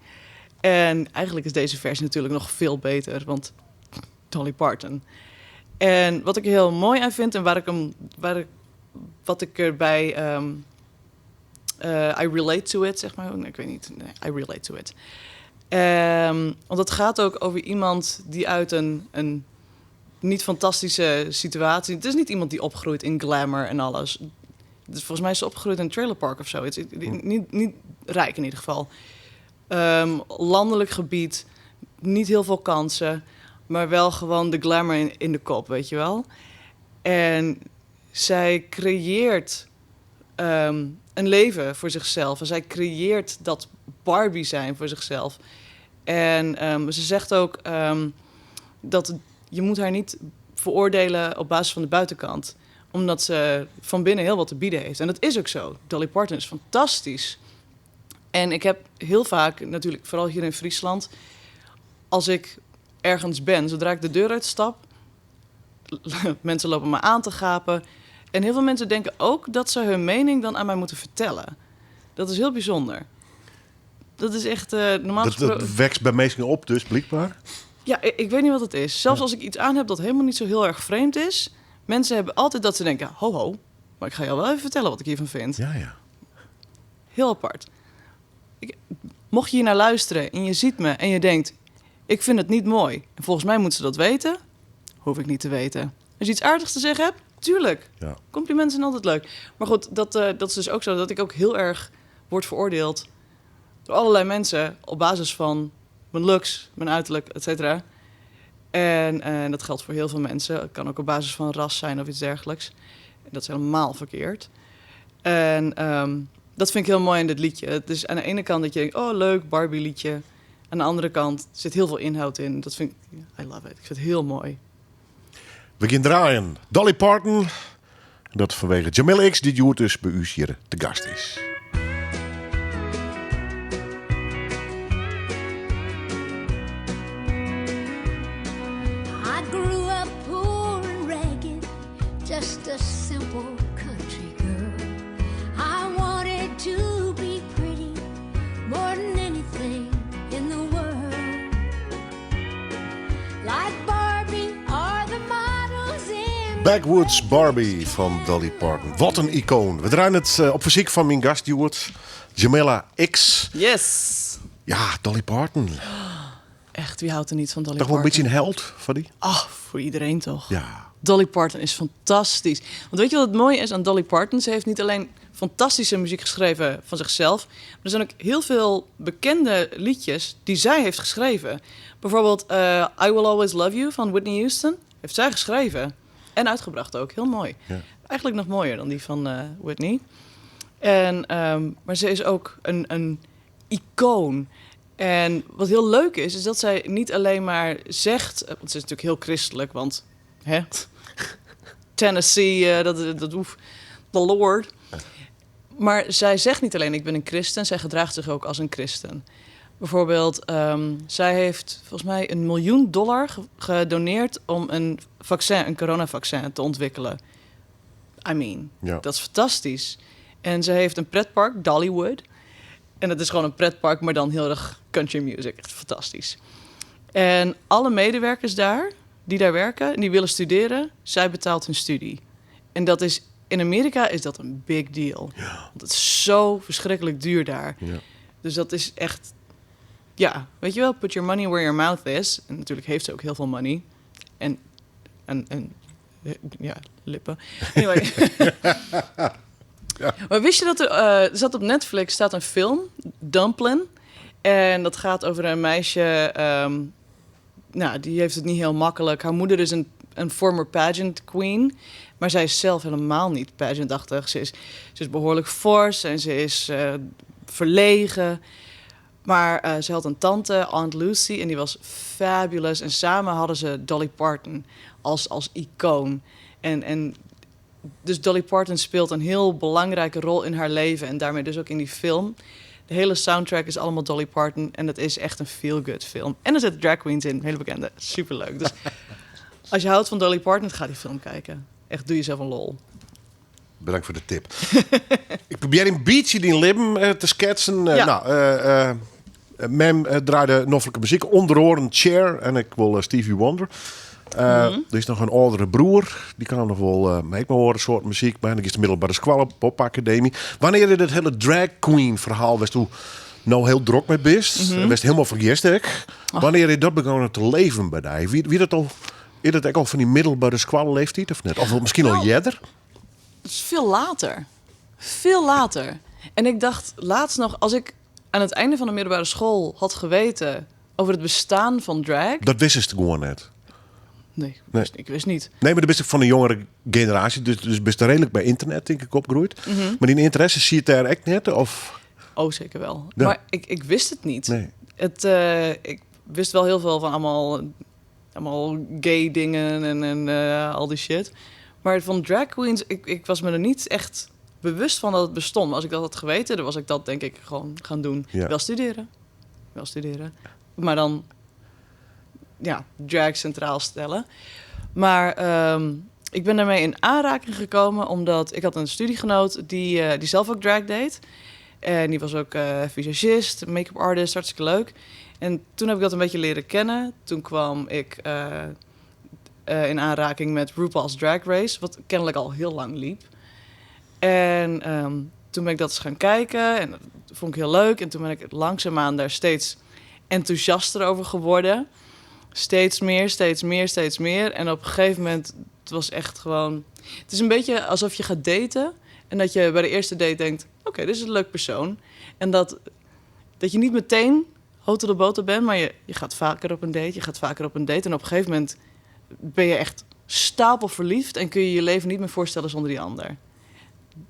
En eigenlijk is deze versie natuurlijk nog veel beter, want Dolly Parton. En wat ik er heel mooi aan vind en waar ik hem, waar ik, wat ik erbij, I relate to it, zeg maar. Nee, ik weet niet. Nee, I relate to it. Want het gaat ook over iemand die uit een niet fantastische situatie... Het is niet iemand die opgroeit in glamour en alles. Dus volgens mij is ze opgegroeid in een trailerpark of zo. Het is niet rijk in ieder geval. Landelijk gebied, niet heel veel kansen, maar wel gewoon de glamour in de kop, weet je wel. En zij creëert een leven voor zichzelf. En zij creëert dat Barbie zijn voor zichzelf. En ze zegt ook dat je moet haar niet veroordelen op basis van de buitenkant. Omdat ze van binnen heel wat te bieden heeft. En dat is ook zo. Dolly Parton is fantastisch. En ik heb heel vaak, natuurlijk vooral hier in Friesland... als ik ergens ben, zodra ik de deur uitstap... mensen lopen me aan te gapen. En heel veel mensen denken ook dat ze hun mening dan aan mij moeten vertellen. Dat is heel bijzonder. Dat is echt normaal Dat gesproken wekt bij mensen op dus, blijkbaar. Ja, ik weet niet wat het is. Zelfs als ik iets aan heb dat helemaal niet zo heel erg vreemd is... mensen hebben altijd dat ze denken, ho ho, maar ik ga jou wel even vertellen wat ik hiervan vind. Heel apart. Mocht je hier naar luisteren en je ziet me en je denkt... ik vind het niet mooi en volgens mij moeten ze dat weten... hoef ik niet te weten. Als je iets aardigs te zeggen hebt, tuurlijk. Complimenten zijn altijd leuk. Maar goed, dat is dus ook zo dat ik ook heel erg word veroordeeld... door allerlei mensen op basis van mijn looks, mijn uiterlijk, et cetera. En dat geldt voor heel veel mensen. Het kan ook op basis van ras zijn of iets dergelijks. En dat is helemaal verkeerd. En dat vind ik heel mooi in dit liedje. Het is aan de ene kant dat je denkt, oh leuk, Barbie liedje. Aan de andere kant zit heel veel inhoud in. Dat vind ik, I love it. Ik vind het heel mooi. We gaan draaien. Dolly Parton. Dat vanwege Jamila X, die Joert dus bij u hier te gast is. I grew up poor and ragged, just a simple country girl. I wanted to be pretty more than anything in the world. Backwoods Barbie fan Dolly Parton. Wat in ikoon. We draaien it op fersyk fan myn gast hjoed, Jamila X. Yes! Ja, Dolly Parton. Echt, wie houdt er niet van Dolly Toch wel een Parton? beetje een held voor die? Ah, voor iedereen toch? Ja. Dolly Parton is fantastisch. Want weet je wat het mooie is aan Dolly Parton? Ze heeft niet alleen fantastische muziek geschreven van zichzelf, maar er zijn ook heel veel bekende liedjes die zij heeft geschreven. Bijvoorbeeld I Will Always Love You van Whitney Houston heeft zij geschreven. En uitgebracht ook. Heel mooi. Ja. Eigenlijk nog mooier dan die van Whitney. Maar ze is ook een icoon. En wat heel leuk is, is dat zij niet alleen maar zegt... Want ze is natuurlijk heel christelijk, want... Hè? Tennessee, dat oef, the Lord. Maar zij zegt niet alleen ik ben een christen, zij gedraagt zich ook als een christen. Bijvoorbeeld, zij heeft volgens mij een miljoen dollar gedoneerd om een vaccin, een coronavaccin te ontwikkelen. Dat is fantastisch. En ze heeft een pretpark, Dollywood. En dat is gewoon een pretpark, maar dan heel erg country music. Echt fantastisch. En alle medewerkers daar, die daar werken en die willen studeren, zij betaalt hun studie. En in Amerika is dat een big deal. Want het is zo verschrikkelijk duur daar. Dus dat is echt, ja, weet je wel, put your money where your mouth is. En natuurlijk heeft ze ook heel veel money. En lippen. Anyway. Maar wist je dat er zat op Netflix staat een film, Dumplin'. En dat gaat over een meisje, die heeft het niet heel makkelijk. Haar moeder is een former pageant queen. Maar zij is zelf helemaal niet pageantachtig. Ze is behoorlijk fors en ze is verlegen. Maar ze had een tante, Aunt Lucy, en die was fabulous. En samen hadden ze Dolly Parton als icoon. En dus Dolly Parton speelt een heel belangrijke rol in haar leven. En daarmee dus ook in die film. De hele soundtrack is allemaal Dolly Parton. En dat is echt een feel-good film. En er zitten drag queens in, hele bekende. Superleuk. Dus als je houdt van Dolly Parton, ga die film kijken. Echt, doe jezelf een lol. Bedankt voor de tip. Ik probeer een beetje die libben te schetsen. Mem draaide noffelijke muziek. Onder oren Cher en ik wil Stevie Wonder. Er is nog een oudere broer. Die kan nog wel mee maar horen, soort muziek. Maar dan is de middelbare school, popacademie. Wanneer je dat hele drag queen verhaal was toen nou heel druk mee bist, was helemaal vergist ik. Wanneer je dat begon te leven bij die? Wie dat al, is dat ook al van die middelbare school leeftijd of net? Of misschien al eerder? Het is veel later. Veel later. En ik dacht laatst nog, als ik aan het einde van de middelbare school had geweten over het bestaan van drag. Dat wist ze gewoon net. Nee, Nee. ik wist niet. Nee, maar dat is van de jongere generatie, dus best redelijk bij internet, denk ik, opgegroeid. Maar die interesse zie je daar echt net, of? Oh, zeker wel. Maar ik wist het niet. Ik wist wel heel veel van allemaal gay dingen en al die shit. Maar van drag queens, ik was me er niet echt bewust van dat het bestond. Maar als ik dat had geweten, dan was ik dat denk ik gewoon gaan doen. Wel studeren. Wel studeren. Maar dan, drag centraal stellen. Maar ik ben daarmee in aanraking gekomen omdat ik had een studiegenoot die zelf ook drag deed. En die was ook visagist, make-up artist, hartstikke leuk. En toen heb ik dat een beetje leren kennen. Toen kwam ik in aanraking met RuPaul's Drag Race, wat kennelijk al heel lang liep. En toen ben ik dat eens gaan kijken en dat vond ik heel leuk. En toen ben ik langzaamaan daar steeds enthousiaster over geworden. Steeds meer, steeds meer, steeds meer. En op een gegeven moment, het was echt gewoon... Het is een beetje alsof je gaat daten en dat je bij de eerste date denkt, oké, dit is een leuk persoon. En dat je niet meteen hotel de boter bent, maar je gaat vaker op een date, je gaat vaker op een date. En op een gegeven moment ben je echt stapelverliefd en kun je je leven niet meer voorstellen zonder die ander.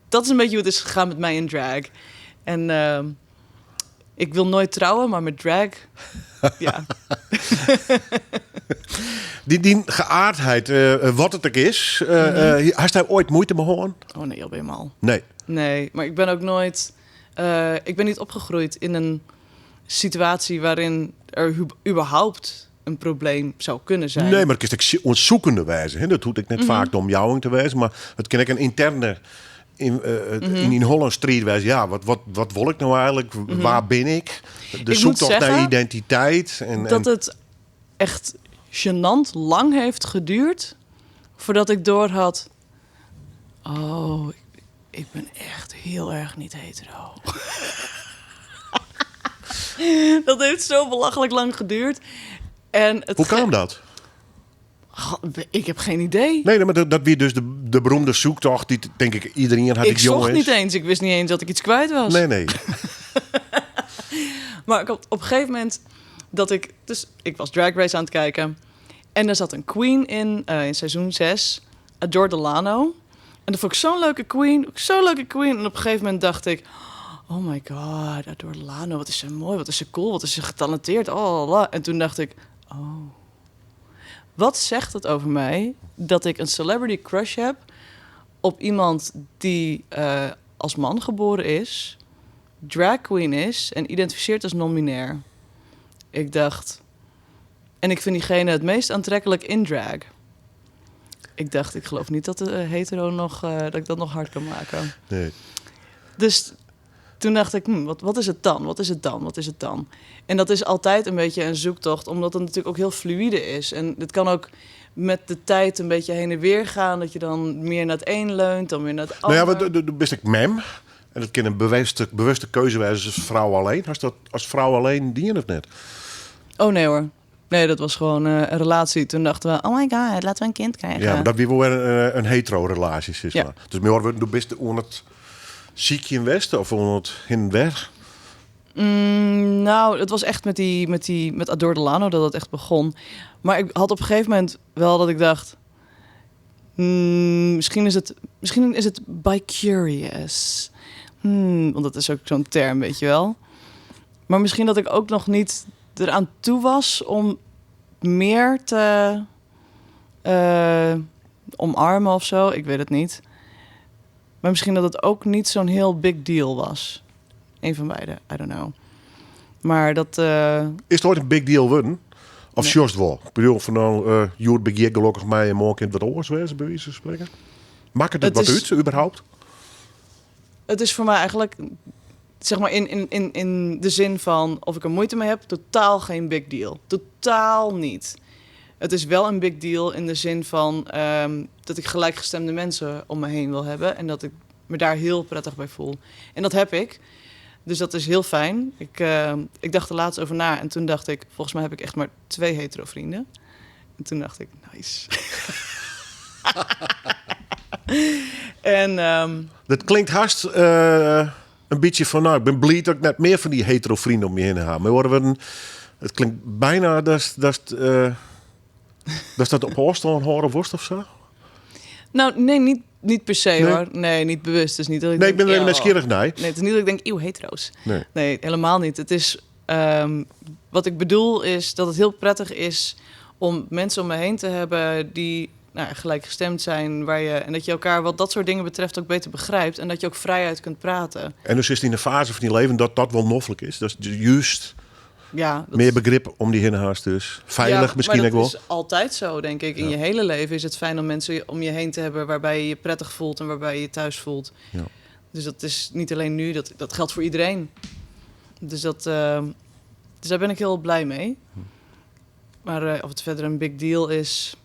Dat is een beetje hoe het is gegaan met mij in drag. En ik wil nooit trouwen, maar met drag, ja. Die geaardheid, wat het ook is, had hij ooit moeite mee gehad? Oh nee, al helemaal. Nee. Nee, maar ik ben ook nooit... ik ben niet opgegroeid in een situatie waarin er überhaupt een probleem zou kunnen zijn. Nee, maar het is ook ontzoekende wijze. Hè? Dat doe ik net vaak om jou te wijzen, maar het kan ik een interne... In in Holland Street wijze, ja, wat wil ik nou eigenlijk? Waar ben ik? De Ik moet zoektocht naar zeggen identiteit. dat het echt gênant lang heeft geduurd voordat ik door had. Oh, ik ben echt heel erg niet hetero. Dat heeft zo belachelijk lang geduurd. En het Hoe kwam dat? Goh, ik heb geen idee. Nee, maar dat wie dus de beroemde zoektocht die denk ik iedereen had Ik die jong zocht is. niet eens. Ik wist niet eens dat ik iets kwijt was. Nee, nee. Maar ik had op een gegeven moment dat ik... Dus ik was Drag Race aan het kijken. En daar zat een queen in seizoen 6. Adore Delano. En dat vond ik zo'n leuke queen. Zo'n leuke queen. En op een gegeven moment dacht ik... Oh my god, Adore Delano. Wat is ze mooi, wat is ze cool, wat is ze getalenteerd. Oh, la, la. En toen dacht ik... Oh, wat zegt het over mij dat ik een celebrity crush heb op iemand die als man geboren is, drag queen is en identificeert als non-binair? Ik dacht, en ik vind diegene het meest aantrekkelijk in drag. Ik dacht, ik geloof niet dat de hetero nog, dat ik dat nog hard kan maken. Nee. Dus toen dacht ik, wat is het dan? Wat is het dan? Wat is het dan? En dat is altijd een beetje een zoektocht, omdat het natuurlijk ook heel fluïde is. En het kan ook met de tijd een beetje heen en weer gaan, dat je dan meer naar het een leunt, dan weer naar het Nou ja, ander. want de bist ik mem. En dat kan een bewuste keuze zijn als vrouw alleen. Als dat als vrouw alleen dien of net? Oh nee hoor. Nee, dat was gewoon een relatie. Toen dachten we, oh my god, laten we een kind krijgen. Ja, maar dat wie wel een hetero-relatie is. Ja. Maar. Dus meer wordt, du bist onder het ziekje in Westen of onder het hinweg? Nou, het was echt met Adore Delano dat het echt begon. Maar ik had op een gegeven moment wel dat ik dacht... Misschien is het bi-curious. Want dat is ook zo'n term, weet je wel. Maar misschien dat ik ook nog niet eraan toe was om meer te omarmen of zo. Ik weet het niet. Maar misschien dat het ook niet zo'n heel big deal was. Een van beide, I don't know. Maar dat... Is het ooit een big deal worden? Of Nee. just wel? Ik bedoel, van nou, Joert begeer gelukkig mij en morgen in het oors wezen, bij wijze van spreken. Maakt het Het wat is uit, überhaupt? Het is voor mij eigenlijk, zeg maar in de zin van of ik er moeite mee heb, totaal geen big deal. Totaal niet. Het is wel een big deal in de zin van dat ik gelijkgestemde mensen om me heen wil hebben en dat ik me daar heel prettig bij voel. En dat heb ik. Dus dat is heel fijn. Ik dacht er laatst over na en toen dacht ik, volgens mij heb ik echt maar 2 hetero vrienden. En toen dacht ik, nice. En Dat klinkt haast een beetje van, nou, ik ben blij dat ik net meer van die hetero vrienden om me heen heb. Maar worden we een, het klinkt bijna dat dat op afstand horen worst of zo? Nou, nee, niet per se, Nee? hoor. Nee, niet bewust. Dus niet dat ik Nee, ik denk, ben er even eeuw. nieuwsgierig naar. Nee, het is niet dat ik denk, eeuw, hetero's. Nee. Nee, helemaal niet. Het is, wat ik bedoel is dat het heel prettig is om mensen om me heen te hebben die, nou, gelijkgestemd zijn, en dat je elkaar wat dat soort dingen betreft ook beter begrijpt en dat je ook vrijuit kunt praten. En dus is het in de fase van je leven dat dat wel noffelijk is. Dat is juist Ja, dat meer begrip om die hinhaast dus. Veilig Ja, misschien maar ook wel. dat is altijd zo, denk ik. In je hele leven is het fijn om mensen om je heen te hebben waarbij je je prettig voelt en waarbij je je thuis voelt. Dus dat is niet alleen nu, dat geldt voor iedereen. Dus daar ben ik heel blij mee. Maar of het verder een big deal is,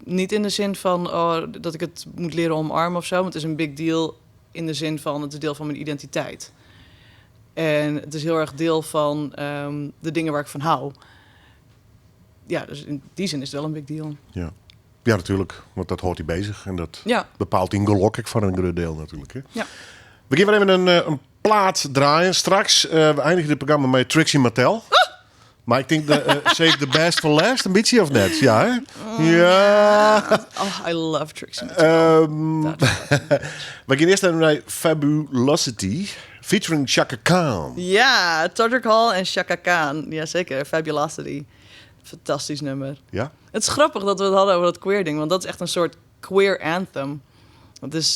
niet in de zin van, oh, dat ik het moet leren omarmen of zo. Maar het is een big deal in de zin van het is deel van mijn identiteit. En het is heel erg deel van de dingen waar ik van hou. Ja, dus in die zin is het wel een big deal. Ja, ja, natuurlijk, want dat houdt hij bezig. En dat bepaalt in gelok van een groot deel natuurlijk. Hè? We gaan weer even een plaat draaien straks. We eindigen dit programma met Trixie Mattel. Maar ik denk, de save the best for last, een beetje of net? Ja, hè? Ja. Oh, I love Trixie Mattel. Dat is wel We gaan eerst even naar Fabulosity, featuring Chaka Khan. Ja, Todrick Hall en Chaka Khan. Jazeker, Fabulosity. Fantastisch nummer. Ja? Het is grappig dat we het hadden over dat queer ding, want dat is echt een soort queer anthem. Het is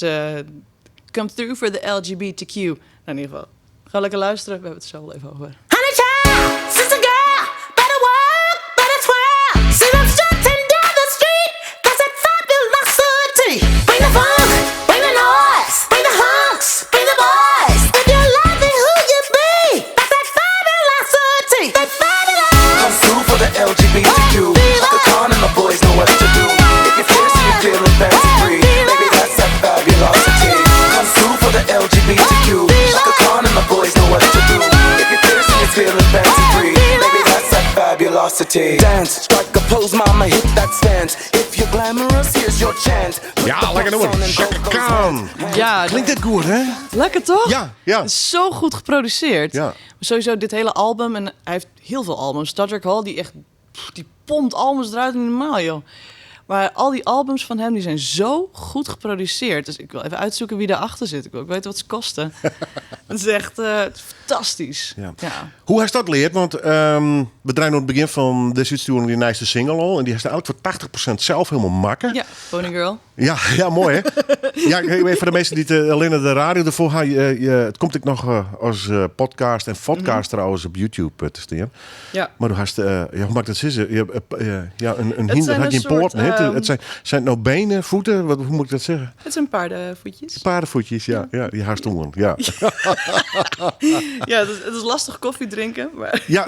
come through for the LGBTQ. Nou, in ieder geval, ga lekker luisteren. We hebben het er zo wel even over. Honey child, sister girl, better work, better twirl. See them strutting down the street, that's that fabulosity. Bring the funk, bring the noise, bring the hunks, bring the boys. If you like it, who you be, that's that fabulosity, that fabulous. Come through for the LGBTQ. Chaka Khan and my boys know what to do. If you're fierce and you feel it, curiosity. Dance, strike a pose, mama, hit that stance. If you're glamorous, here's your chance. Put Ja, the lekker pumps nummer. on and Chaka go those Khan. hands. Ja, Klinkt dit goed, hè? lekker toch? Ja, ja. Het is zo goed geproduceerd. Ja. Maar Sowieso dit hele album, en hij heeft heel veel albums. Todrick Hall, die echt, pff, die pompt albums eruit niet normaal, joh. Maar al die albums van hem, die zijn zo goed geproduceerd. Dus ik wil even uitzoeken wie daarachter zit. Ik wil ook weten wat ze kosten. Het is echt fantastisch. Ja. Ja. Hoe hij dat leert, want we draaien aan het begin van deze uitsturing die nieuwste single al. En die heeft eigenlijk voor 80% zelf helemaal makken. Ja, Pony Girl. Ja, ja, mooi hè? ja, ik weet voor de mensen die het, alleen naar de radio ervoor gaan. Het komt ik nog als podcast en podcast trouwens op YouTube te staan. Ja. Maar du hast, ja, hoe maakt dat zitten? Je, ja, een Het hinder zijn had een je een soort, poort. hè? Het zijn het nou benen, voeten? Wat, hoe moet ik dat zeggen? Het zijn paardenvoetjes. Paardenvoetjes, ja. Ja, die haast honger, Ja, Ja, het is lastig koffie drinken, maar, ja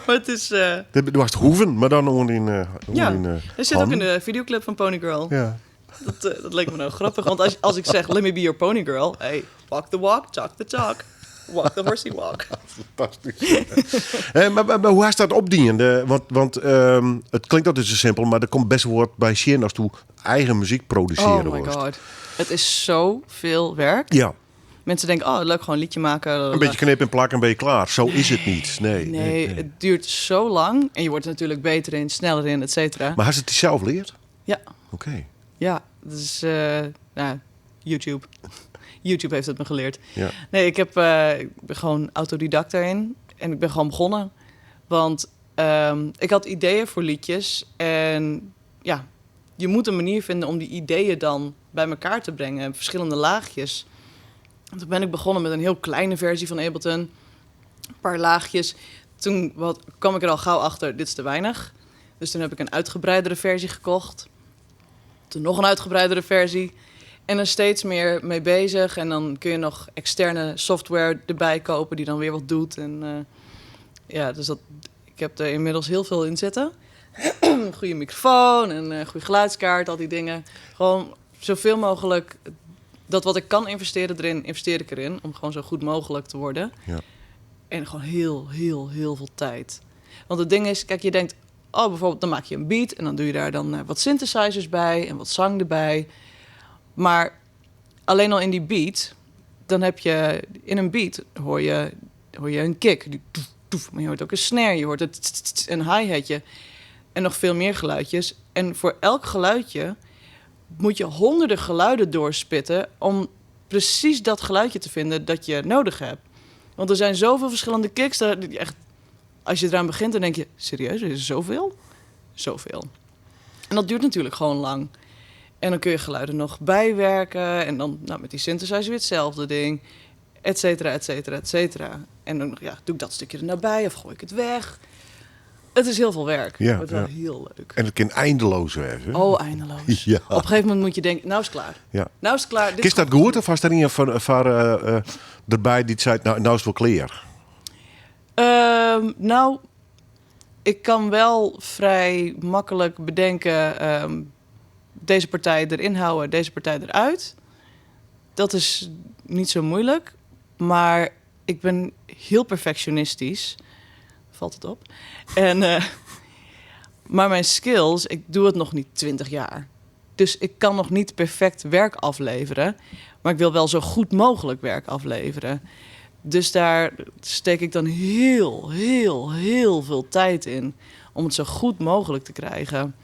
maar het is... du hast hoeven, maar dan onder in. ja, in hij zit ook in de videoclip van Pony Girl. Ja. Dat leek me nou grappig, want als ik zeg, let me be your pony girl. Hey, walk the walk, talk the talk. Walk the horsey walk. Fantastisch. Maar hoe hij dat opdienen? Want het klinkt altijd zo simpel, maar er komt best wel wat bij Shein als toe eigen muziek produceren Oh my wordt. god. Het is zoveel werk. Ja, Mensen denken, oh leuk, gewoon een liedje maken. een beetje knippen en plakken en ben je klaar. Zo is het niet. Nee. Nee, het duurt zo lang. En je wordt er natuurlijk beter in, sneller in, et cetera. Maar hij het zelf leert? Ja, Oké. ja. Dus, nou, YouTube. YouTube heeft het me geleerd. Ja. Nee, ik ben gewoon autodidact daarin. En ik ben gewoon begonnen. Want ik had ideeën voor liedjes. En ja, je moet een manier vinden om die ideeën dan bij elkaar te brengen. Verschillende laagjes. En toen ben ik begonnen met een heel kleine versie van Ableton. Een paar laagjes. Toen kwam ik er al gauw achter, dit is te weinig. Dus toen heb ik een uitgebreidere versie gekocht. Toen nog een uitgebreidere versie. En er steeds meer mee bezig. En dan kun je nog externe software erbij kopen die dan weer wat doet. En ja, dus dat, ik heb er inmiddels heel veel in zitten. Goede microfoon en goede geluidskaart, al die dingen. Gewoon zoveel mogelijk dat wat ik kan investeren erin, investeer ik erin. Om gewoon zo goed mogelijk te worden. Ja. En gewoon heel, heel, heel veel tijd. Want het ding is, kijk, je denkt... Oh, bijvoorbeeld, dan maak je een beat en dan doe je daar dan wat synthesizers bij en wat zang erbij. Maar alleen al in die beat, dan heb je... In een beat hoor je een kick. Die toef, toef, maar je hoort ook een snare, je hoort het tst, tst, tst, een hi-hatje. En nog veel meer geluidjes. En voor elk geluidje moet je honderden geluiden doorspitten om precies dat geluidje te vinden dat je nodig hebt. Want er zijn zoveel verschillende kicks. Dat je echt, als je eraan begint, dan denk je... Serieus, er is zoveel? Zoveel. En dat duurt natuurlijk gewoon lang. En dan kun je geluiden nog bijwerken. En dan met die synthesizer weer hetzelfde ding. Et cetera, et cetera, et cetera. En dan doe ik dat stukje er nou bij of gooi ik het weg. Het is heel veel werk. Ja, maar het is wel ja. heel leuk. En het kan eindeloos werken. hè? Oh, eindeloos. Ja. Op een gegeven moment moet je denken, nou is het klaar. Ja. Nou is het klaar. Dit Is dat goed of was daar iemand van erbij die zei, nou is het wel klaar? Ik kan wel vrij makkelijk bedenken... deze partij erin houden, deze partij eruit. Dat is niet zo moeilijk. Maar ik ben heel perfectionistisch. Valt het op? Maar mijn skills, ik doe het nog niet 20 jaar. Dus ik kan nog niet perfect werk afleveren. Maar ik wil wel zo goed mogelijk werk afleveren. Dus daar steek ik dan heel, heel, heel veel tijd in. Om het zo goed mogelijk te krijgen.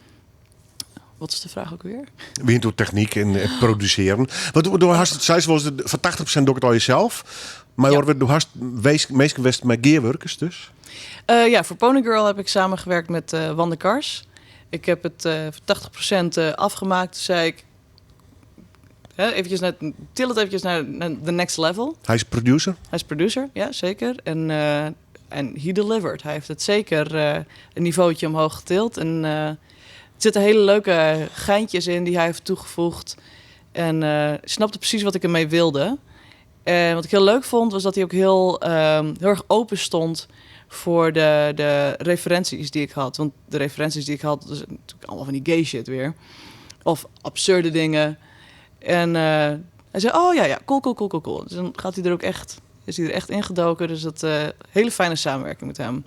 Wat is de vraag ook weer? Weer door techniek en produceren. Want door hast het, zei ze wel eens, van 80% doe ik het al jezelf. Maar Ja. hoor, du hast meest geweest met gearworkers dus? Ja, voor Pony Girl heb ik samengewerkt met Wande Kars. Ik heb het voor 80% afgemaakt. Toen zei ik, hè, eventjes naar, til het eventjes naar the next level. Hij is producer? Hij is producer, ja, zeker. En he delivered. Hij heeft het zeker een niveautje omhoog getild. En er zitten hele leuke geintjes in die hij heeft toegevoegd. En snapte precies wat ik ermee wilde. En wat ik heel leuk vond, was dat hij ook heel erg open stond voor de referenties die ik had. Want de referenties die ik had, dat is natuurlijk allemaal van die gay shit weer. Of absurde dingen. En hij zei, oh ja, ja, cool, cool, cool, cool, cool. Dus dan gaat hij er ook echt, is hij er echt ingedoken. Dus dat hele fijne samenwerking met hem.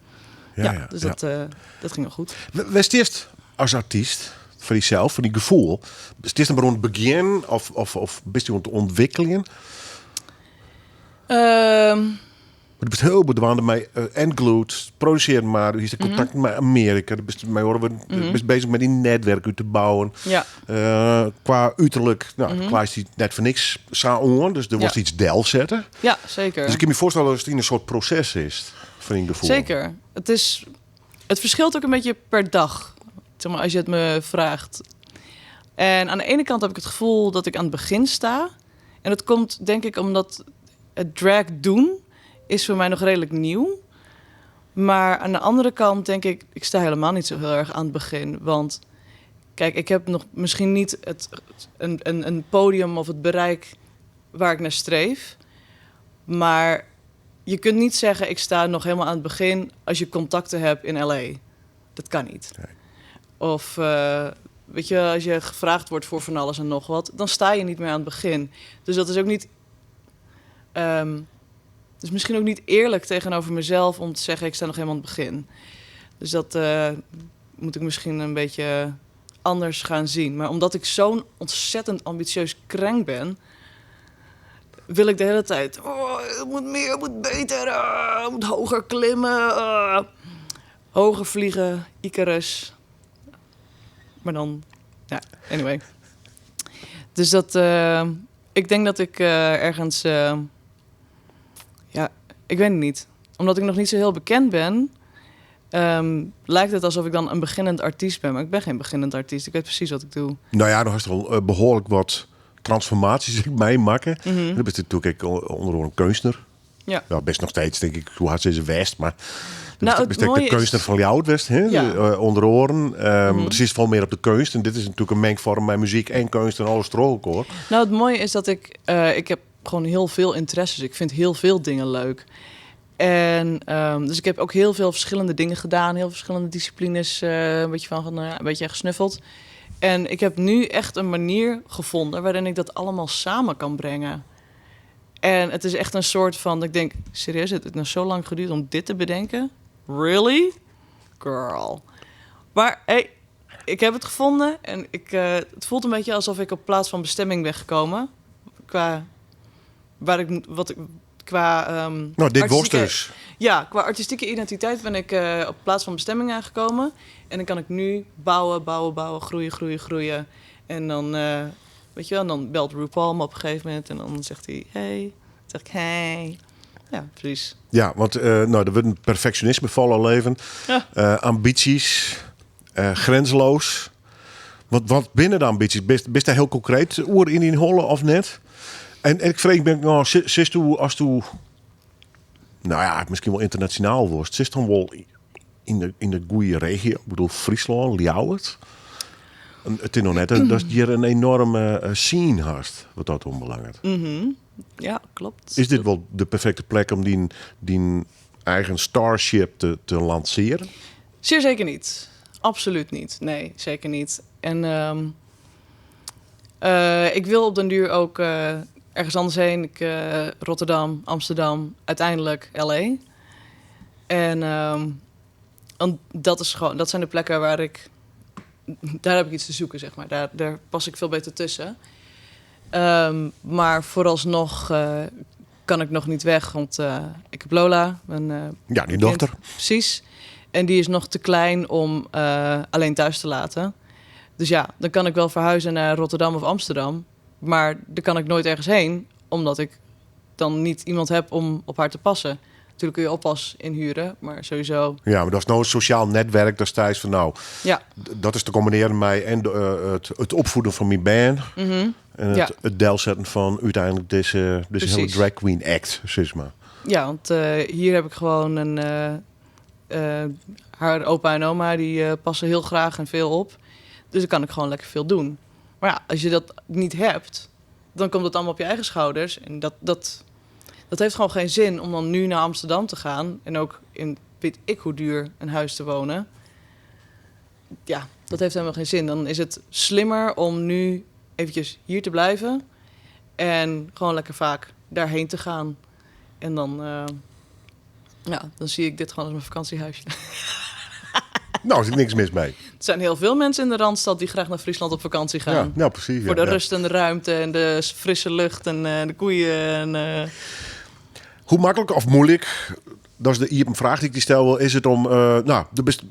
Ja, ja, dus ja. dat ging wel goed. Wêr stiest as artyst foar dysels, foar dyn gefoel? Stiest dan mar oan it begjin of bist oan it ûntwikkeljen? Do bist hiel bot dwaande mei en glûd, produsearjen mar, do hiest kontakt mei Amearika, do bist mei oare wurden, bist beuzich mei dyn netwerk út te bouwen. Kwa uterlik, nou, mm kleist dy net foar niks sa oan, dus der wolst iets delsette. Ja, zeker. Dus ik kin my foarstelle dat it yn in soart proses is, foar dyn gefoel. Zeker. Het verschilt ook een beetje per dag, zeg maar, als je het me vraagt. En aan de ene kant heb ik het gevoel dat ik aan het begin sta. En dat komt denk ik omdat het drag doen is voor mij nog redelijk nieuw. Maar aan de andere kant denk ik, ik sta helemaal niet zo heel erg aan het begin. Want kijk, ik heb nog misschien niet een podium of het bereik waar ik naar streef. Maar je kunt niet zeggen, ik sta nog helemaal aan het begin als je contacten hebt in LA. Dat kan niet. Nee. Of als je gevraagd wordt voor van alles en nog wat, dan sta je niet meer aan het begin. Dus dat is ook niet... dus misschien ook niet eerlijk tegenover mezelf om te zeggen, ik sta nog helemaal aan het begin. Dus dat moet ik misschien een beetje anders gaan zien. Maar omdat ik zo'n ontzettend ambitieus kreng ben, wil ik de hele tijd... Oh, het moet meer, het moet beter, het moet hoger klimmen. Hoger vliegen, Icarus. Maar dan... Ja, anyway. Dus dat... Ik denk dat ik ergens... Ja, ik weet het niet. Omdat ik nog niet zo heel bekend ben... lijkt het alsof ik dan een beginnend artiest ben. Maar ik ben geen beginnend artiest. Ik weet precies wat ik doe. Nou ja, dan had je al behoorlijk wat transformaties meemaken. Dan ben je natuurlijk ook onder andere een keunstner. Ja, best nog steeds, denk ik, hoe hard ze is West, maar Het best de mooie is keunstner van jou West, hè? Onder oren. Het is veel meer op de kunst. En dit is natuurlijk een mengvorm met muziek en kunst en alles er ook, hoor. Het mooie is dat ik heb gewoon heel veel interesses. Ik vind heel veel dingen leuk. En dus ik heb ook heel veel verschillende dingen gedaan. Heel verschillende disciplines. Een beetje van, nou ja, een beetje gesnuffeld. En ik heb nu echt een manier gevonden waarin ik dat allemaal samen kan brengen. En het is echt een soort van, dat ik denk, serieus, het heeft nou zo lang geduurd om dit te bedenken? Really? Girl. Maar hey, ik heb het gevonden en het voelt een beetje alsof ik op plaats van bestemming ben gekomen. Qua waar ik moet, wat ik, qua, Nou, dit worst artistieke dus. Ja, qua artistieke identiteit ben ik op plaats van bestemming aangekomen. En dan kan ik nu bouwen, bouwen, bouwen, groeien, groeien, groeien. En dan belt RuPaul me op een gegeven moment en dan zegt hij, hey. Dan zeg ik, hey. Ja, precies. Ja, want er wordt een perfectionisme volle leven. Ambities, grenzeloos. Wat binnen de ambities? Bist daar heel concreet oer in die holle of net? En ik vrees, ben ik nou, zist u als u, nou ja, misschien wel internationaal wordt, zit dan wel in de goede regio? Ik bedoel, Friesland, Ljouwert. En het is nog net dat is hier een enorme scene hast, wat dat onbelangrijk. Ja, klopt. Is dit wel de perfecte plek om die eigen starship te lanceren? Zeer zeker niet. Absoluut niet. Nee, zeker niet. En ik wil op den duur ook ergens anders heen. Ik Rotterdam, Amsterdam, uiteindelijk LA. En want dat is gewoon, dat zijn de plekken waar ik... Daar heb ik iets te zoeken. Daar pas ik veel beter tussen. Maar vooralsnog kan ik nog niet weg, want ik heb Lola, mijn Ja, die kind. dochter. Precies. En die is nog te klein om alleen thuis te laten. Dus dan kan ik wel verhuizen naar Rotterdam of Amsterdam. Maar daar kan ik nooit ergens heen, omdat ik dan niet iemand heb om op haar te passen. Natuurlijk kun je oppas inhuren, maar sowieso... Ja, maar dat is nou een sociaal netwerk, daar sta je van, nou, dat is te combineren met en het opvoeden van mijn band. En het delzetten van uiteindelijk deze hele drag queen act, zeg maar. Ja, want hier heb ik gewoon een haar opa en oma, die passen heel graag en veel op. Dus dan kan ik gewoon lekker veel doen. Maar als je dat niet hebt, dan komt het allemaal op je eigen schouders. En dat heeft gewoon geen zin om dan nu naar Amsterdam te gaan. En ook in weet ik hoe duur een huis te wonen. Ja, dat heeft helemaal geen zin. Dan is het slimmer om nu eventjes hier te blijven. En gewoon lekker vaak daarheen te gaan. En dan Ja, dan zie ik dit gewoon als mijn vakantiehuisje. Nou, er zit niks mis mee. Er zijn heel veel mensen in de Randstad die graag naar Friesland op vakantie gaan. Ja, nou precies. Ja, Voor de ja. rust en de ruimte en de frisse lucht en de koeien. En, Hoe makkelijk of moeilijk, dat is de iepen vraag die ik die stel, is het om, nou, de best,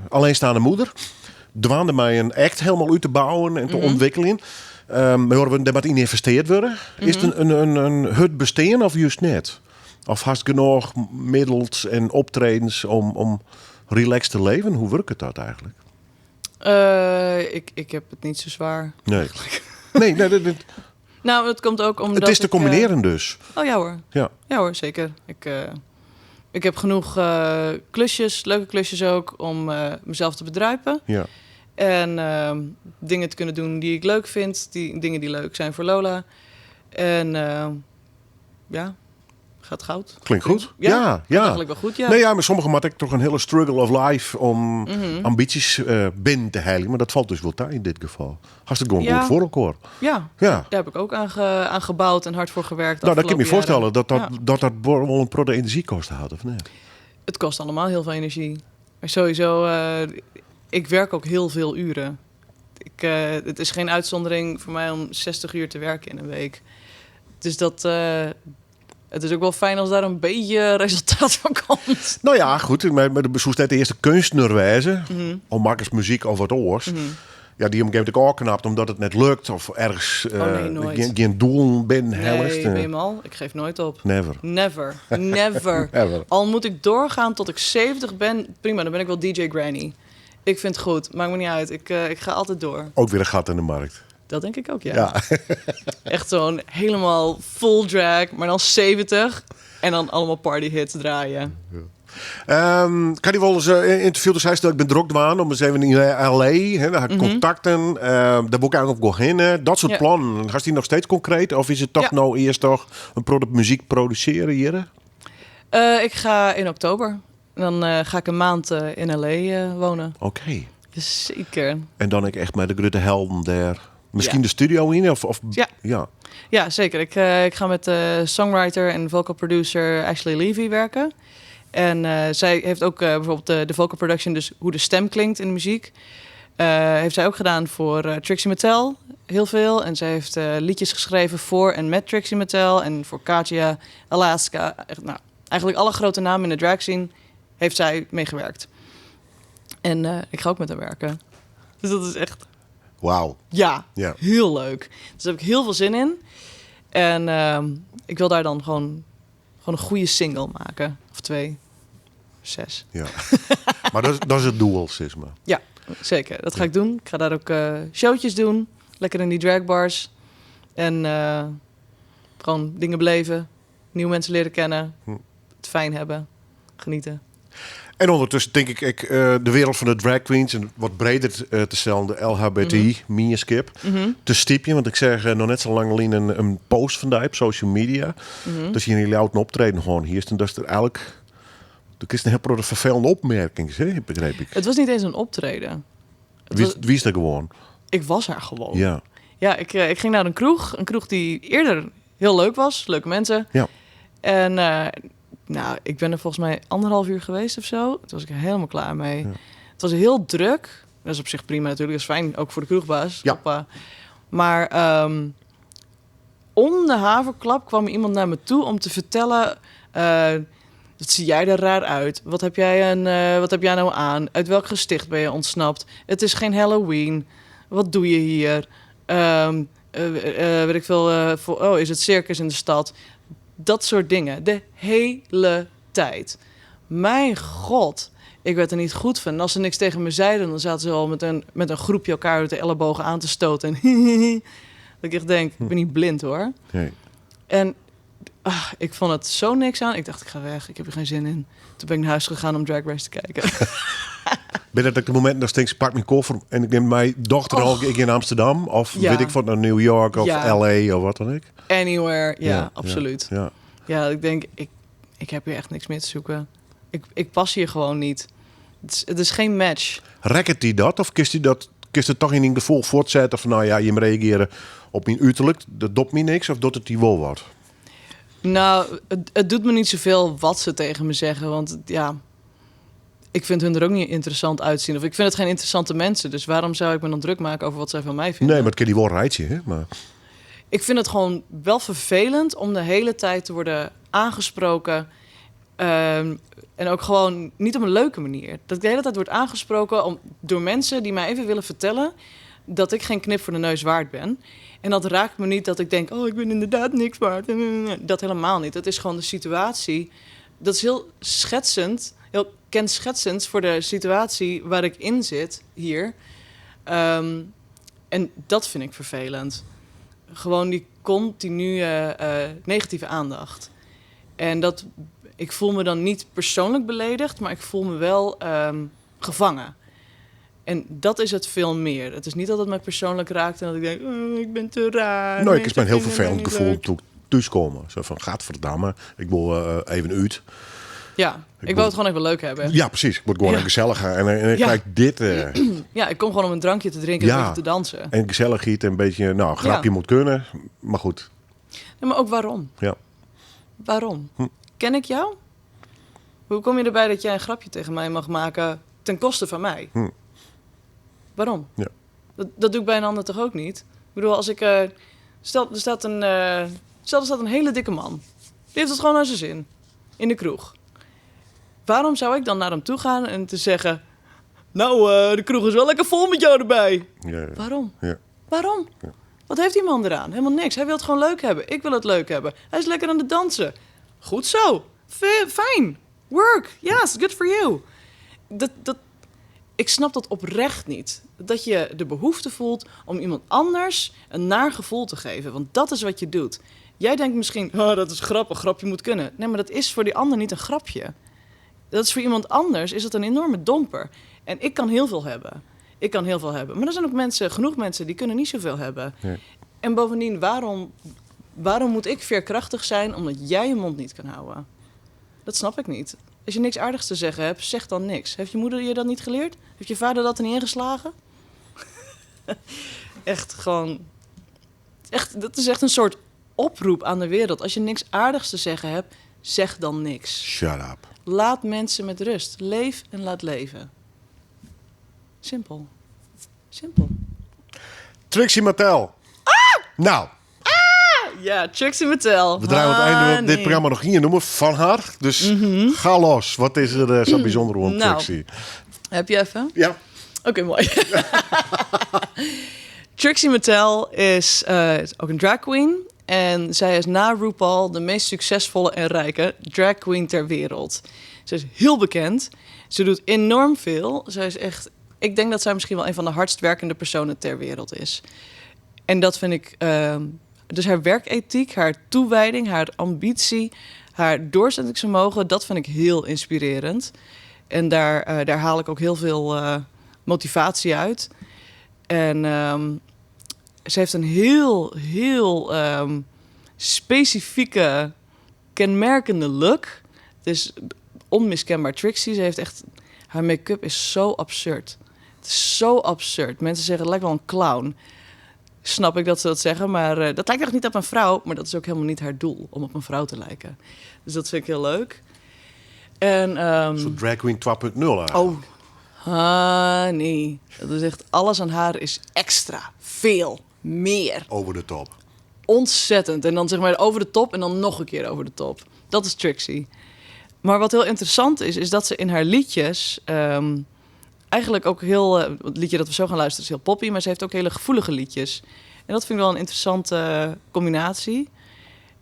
alleenstaande moeder, dwaande mij een act helemaal uit te bouwen en te ontwikkelen. Maar horen we daar wat in geïnvesteerd worden? Is het een hut bestaan of juist net? Of hast genoeg middels en optredens om relaxed te leven? Hoe werkt het dat eigenlijk? Ik heb het niet zo zwaar. Nee. Nee, nee, dat, dat, Nou, dat komt ook omdat het is te ik, combineren dus. Oh ja hoor. Ja. Ja hoor, zeker. Ik heb genoeg klusjes, leuke klusjes ook, om mezelf te bedruipen. Ja. En dingen te kunnen doen die ik leuk vind. Die, dingen die leuk zijn voor Lola. En ja, gaat goud. Klinkt goed. Ja, Ja, gaat ja. eigenlijk wel goed, ja. Nee, ja, maar sommigen maken toch een hele struggle of life om ambities binnen te heilen. Maar dat valt dus wel tegen in dit geval. Hartstikke gewoon goed voor elkaar. Ja. Ja. Daar heb ik ook aan gebouwd en hard voor gewerkt. Nou, dat kan ik me afgelopen voorstellen jaren. dat dat, dat wel een protte energie kost had, of niet? Het kost allemaal heel veel energie. Maar sowieso, ik werk ook heel veel uren. Het is geen uitzondering voor mij om 60 uur te werken in een week. Dus het is ook wel fijn als daar een beetje resultaat van komt. Nou ja, goed. Maar de zoals net de eerste kunstenaarwijze, om makkers muziek of wat oors. Ja, die op een gegeven moment ook knapt omdat het net lukt of ergens, Oh, nee, nooit. geen doel binnen Nee, helft. ben je mal? Ik geef nooit op. Never. Never. Never. Never. Al moet ik doorgaan tot ik 70 ben, prima, dan ben ik wel DJ Granny. Ik vind het goed, maakt me niet uit. Ik ga altijd door. Ook weer een gat in de markt. Dat denk ik ook, ja. Ja. Echt zo'n helemaal full drag, maar dan 70. En dan allemaal party hits draaien. Ja. Kan die wel eens in interview dus hij stelt, ik ben druk dwaan om eens even in LA, hè, daar had ik contacten, daar moet ik eigenlijk op gaan heen, dat soort plannen. Gaat die nog steeds concreet? Of is het toch Ja. nou eerst toch een product muziek produceren hier? Ik ga in oktober. En dan ga ik een maand in LA wonen. Oké. Zeker. En dan ik echt met de grote helden daar. Misschien Ja. de studio in? Of Ja. ja. Ja, zeker. Ik ga met de songwriter en vocal producer Ashley Levy werken. En zij heeft ook bijvoorbeeld de vocal production, dus hoe de stem klinkt in de muziek. Heeft zij ook gedaan voor Trixie Mattel, heel veel. En zij heeft liedjes geschreven voor en met Trixie Mattel. En voor Katya, Alaska. Echt, eigenlijk alle grote namen in de drag scene heeft zij meegewerkt. En ik ga ook met haar werken. Dus dat is echt... Wauw. Ja, Ja. heel leuk. Dus daar heb ik heel veel zin in. En ik wil daar dan gewoon een goede single maken. Of 2, 6. Ja. Maar dat is het doel, zeg maar. Ja, zeker. Dat ga ik doen. Ik ga daar ook showtjes doen. Lekker in die dragbars. En gewoon dingen beleven. Nieuwe mensen leren kennen. Het fijn hebben. Genieten. En ondertussen denk ik de wereld van de drag queens en wat breder te stellen, de L H B T I, mini-skip, te stiepje. Want ik zeg nog net zo lang alleen een post vandaag op social media. Dus hier in jullie oud optreden gewoon hier is. En dat is er eigenlijk, dat is een heel grote vervelende opmerking, hè, begreep ik. Het was niet eens een optreden. Het Wie was is er gewoon? Ik was er gewoon. Ja. Ja, ik ging naar een kroeg. Een kroeg die eerder heel leuk was. Leuke mensen. Ja. En ik ben er volgens mij anderhalf uur geweest of zo. Toen was ik er helemaal klaar mee. Ja. Het was heel druk. Dat is op zich prima natuurlijk. Dat is fijn, ook voor de kroegbaas. Ja. Hoppa. Maar om de haverklap kwam iemand naar me toe om te vertellen... wat zie jij er raar uit? Wat heb jij nou aan? Uit welk gesticht ben je ontsnapt? Het is geen Halloween. Wat doe je hier? Weet ik veel, voor, oh, is het circus in de stad? Dat soort dingen. De hele tijd. Mijn god, ik werd er niet goed van. En als ze niks tegen me zeiden, dan zaten ze al met een groepje elkaar uit de ellebogen aan te stoten. En dat ik echt denk, ik ben niet blind hoor. Nee. En ik vond het zo niks aan. Ik dacht, ik ga weg, ik heb er geen zin in. Toen ben ik naar huis gegaan om Drag Race te kijken. Ben dat ik de moment dat ik pak mijn koffer en ik neem mijn dochter al ik in Amsterdam of Ja. weet ik wat naar New York of Ja. LA of wat dan ook. Anywhere, ja, Ja, absoluut. ja. Ja, ik denk, ik heb hier echt niks meer te zoeken. Ik pas hier gewoon niet. Het is geen match. Rekkert die dat of kiest hij dat? Kiest het toch in een gevoel voortzetten van nou ja, je moet reageren op mijn uiterlijk, dat doet me niks of doet het die wel wat? Nou, het doet me niet zoveel wat ze tegen me zeggen. Want ja, ik vind hun er ook niet interessant uitzien. Of ik vind het geen interessante mensen. Dus waarom zou ik me dan druk maken over wat zij van mij vinden? Nee, maar het kan die wel rijtje, hè? Maar Ik vind het gewoon wel vervelend om de hele tijd te worden aangesproken. En ook gewoon niet op een leuke manier. Dat ik de hele tijd word aangesproken door mensen die mij even willen vertellen dat ik geen knip voor de neus waard ben. En dat raakt me niet dat ik denk, oh, ik ben inderdaad niks waard. Dat helemaal niet. Dat is gewoon de situatie. Dat is heel schetsend, heel kenschetsend voor de situatie waar ik in zit hier. En dat vind ik vervelend. Gewoon die continue negatieve aandacht. En dat, ik voel me dan niet persoonlijk beledigd, maar ik voel me wel gevangen. En dat is het veel meer. Het is niet dat het mij persoonlijk raakt en dat ik denk, oh, ik ben te raar. Nou, ik is mijn heel Mensen vinden vervelend mij niet gevoel leuk. toen ik thuiskomen. Zo van, gadverdamme, ik wil even uit. Ja, ik Ik wou wil het gewoon even leuk hebben. Ja, precies. Ik word gewoon een gezelliger. En ik krijg dit. Ja, ik kom gewoon om een drankje te drinken en een beetje te dansen. En gezelligheid en een beetje, nou, een grapje moet kunnen. Maar goed. Ja, maar ook waarom? Waarom? Ken ik jou? Hoe kom je erbij dat jij een grapje tegen mij mag maken ten koste van mij? Waarom? Dat doe ik bij een ander toch ook niet? Ik bedoel, als ik, stel, er staat een, stel, er staat een hele dikke man. Die heeft het gewoon naar zijn zin. In de kroeg. Waarom zou ik dan naar hem toe gaan en te zeggen... Nou, de kroeg is wel lekker vol met jou erbij. Waarom? Waarom? Wat heeft die man eraan? Helemaal niks. Hij wil het gewoon leuk hebben. Ik wil het leuk hebben. Hij is lekker aan het dansen. Goed zo. Fijn. Work. Yes, good for you. Ik snap dat oprecht niet. Dat je de behoefte voelt om iemand anders een naar gevoel te geven. Want dat is wat je doet. Jij denkt misschien, oh, dat is grappig, grapje moet kunnen. Nee, maar dat is voor die ander niet een grapje. Dat is voor iemand anders is dat een enorme domper. En ik kan heel veel hebben. Ik kan heel veel hebben. Maar er zijn ook genoeg mensen die kunnen niet zoveel hebben. En bovendien, waarom moet ik veerkrachtig zijn omdat jij je mond niet kan houden? Dat snap ik niet. Als je niks aardigs te zeggen hebt, zeg dan niks. Heeft je moeder je dat niet geleerd? Heeft je vader dat er niet ingeslagen? Echt gewoon... Echt, dat is echt een soort oproep aan de wereld. Als je niks aardigs te zeggen hebt, zeg dan niks. Shut up. Laat mensen met rust. Leef en laat leven. Simpel. Simpel. Trixie Mattel. Nou. Ja, Trixie Mattel. We draaien het einde van dit Honey. programma nog hier noemen van haar. Dus ga los. Wat is er zo bijzonder om Trixie? Heb je even? Ja. Oké, mooi. Trixie Mattel is ook een drag queen. En zij is na RuPaul de meest succesvolle en rijke drag queen ter wereld. Ze is heel bekend. Ze doet enorm veel. Zij is echt, ik denk dat zij misschien wel een van de hardst werkende personen ter wereld is. En dat vind ik... Dus haar werkethiek, haar toewijding, haar ambitie, haar doorzettingsvermogen, dat vind ik heel inspirerend. En daar haal ik ook heel veel motivatie uit. En ze heeft een heel, heel specifieke, kenmerkende look. Het is onmiskenbaar Trixie. Ze heeft echt, haar make-up is zo absurd. Het is zo absurd. Mensen zeggen, het lijkt wel een clown. Snap ik dat ze dat zeggen, maar dat lijkt echt niet op een vrouw. Maar dat is ook helemaal niet haar doel, om op een vrouw te lijken. Dus dat vind ik heel leuk. Een soort drag queen 2.0 eigenlijk. Oh, honey. Dat is echt, alles aan haar is extra. Veel. Meer. Over de top. Ontzettend. En dan over de top en dan nog een keer over de top. Dat is Trixie. Maar wat heel interessant is, is dat ze in haar liedjes... eigenlijk ook heel... het liedje dat we zo gaan luisteren is heel poppy, maar ze heeft ook hele gevoelige liedjes. En dat vind ik wel een interessante combinatie.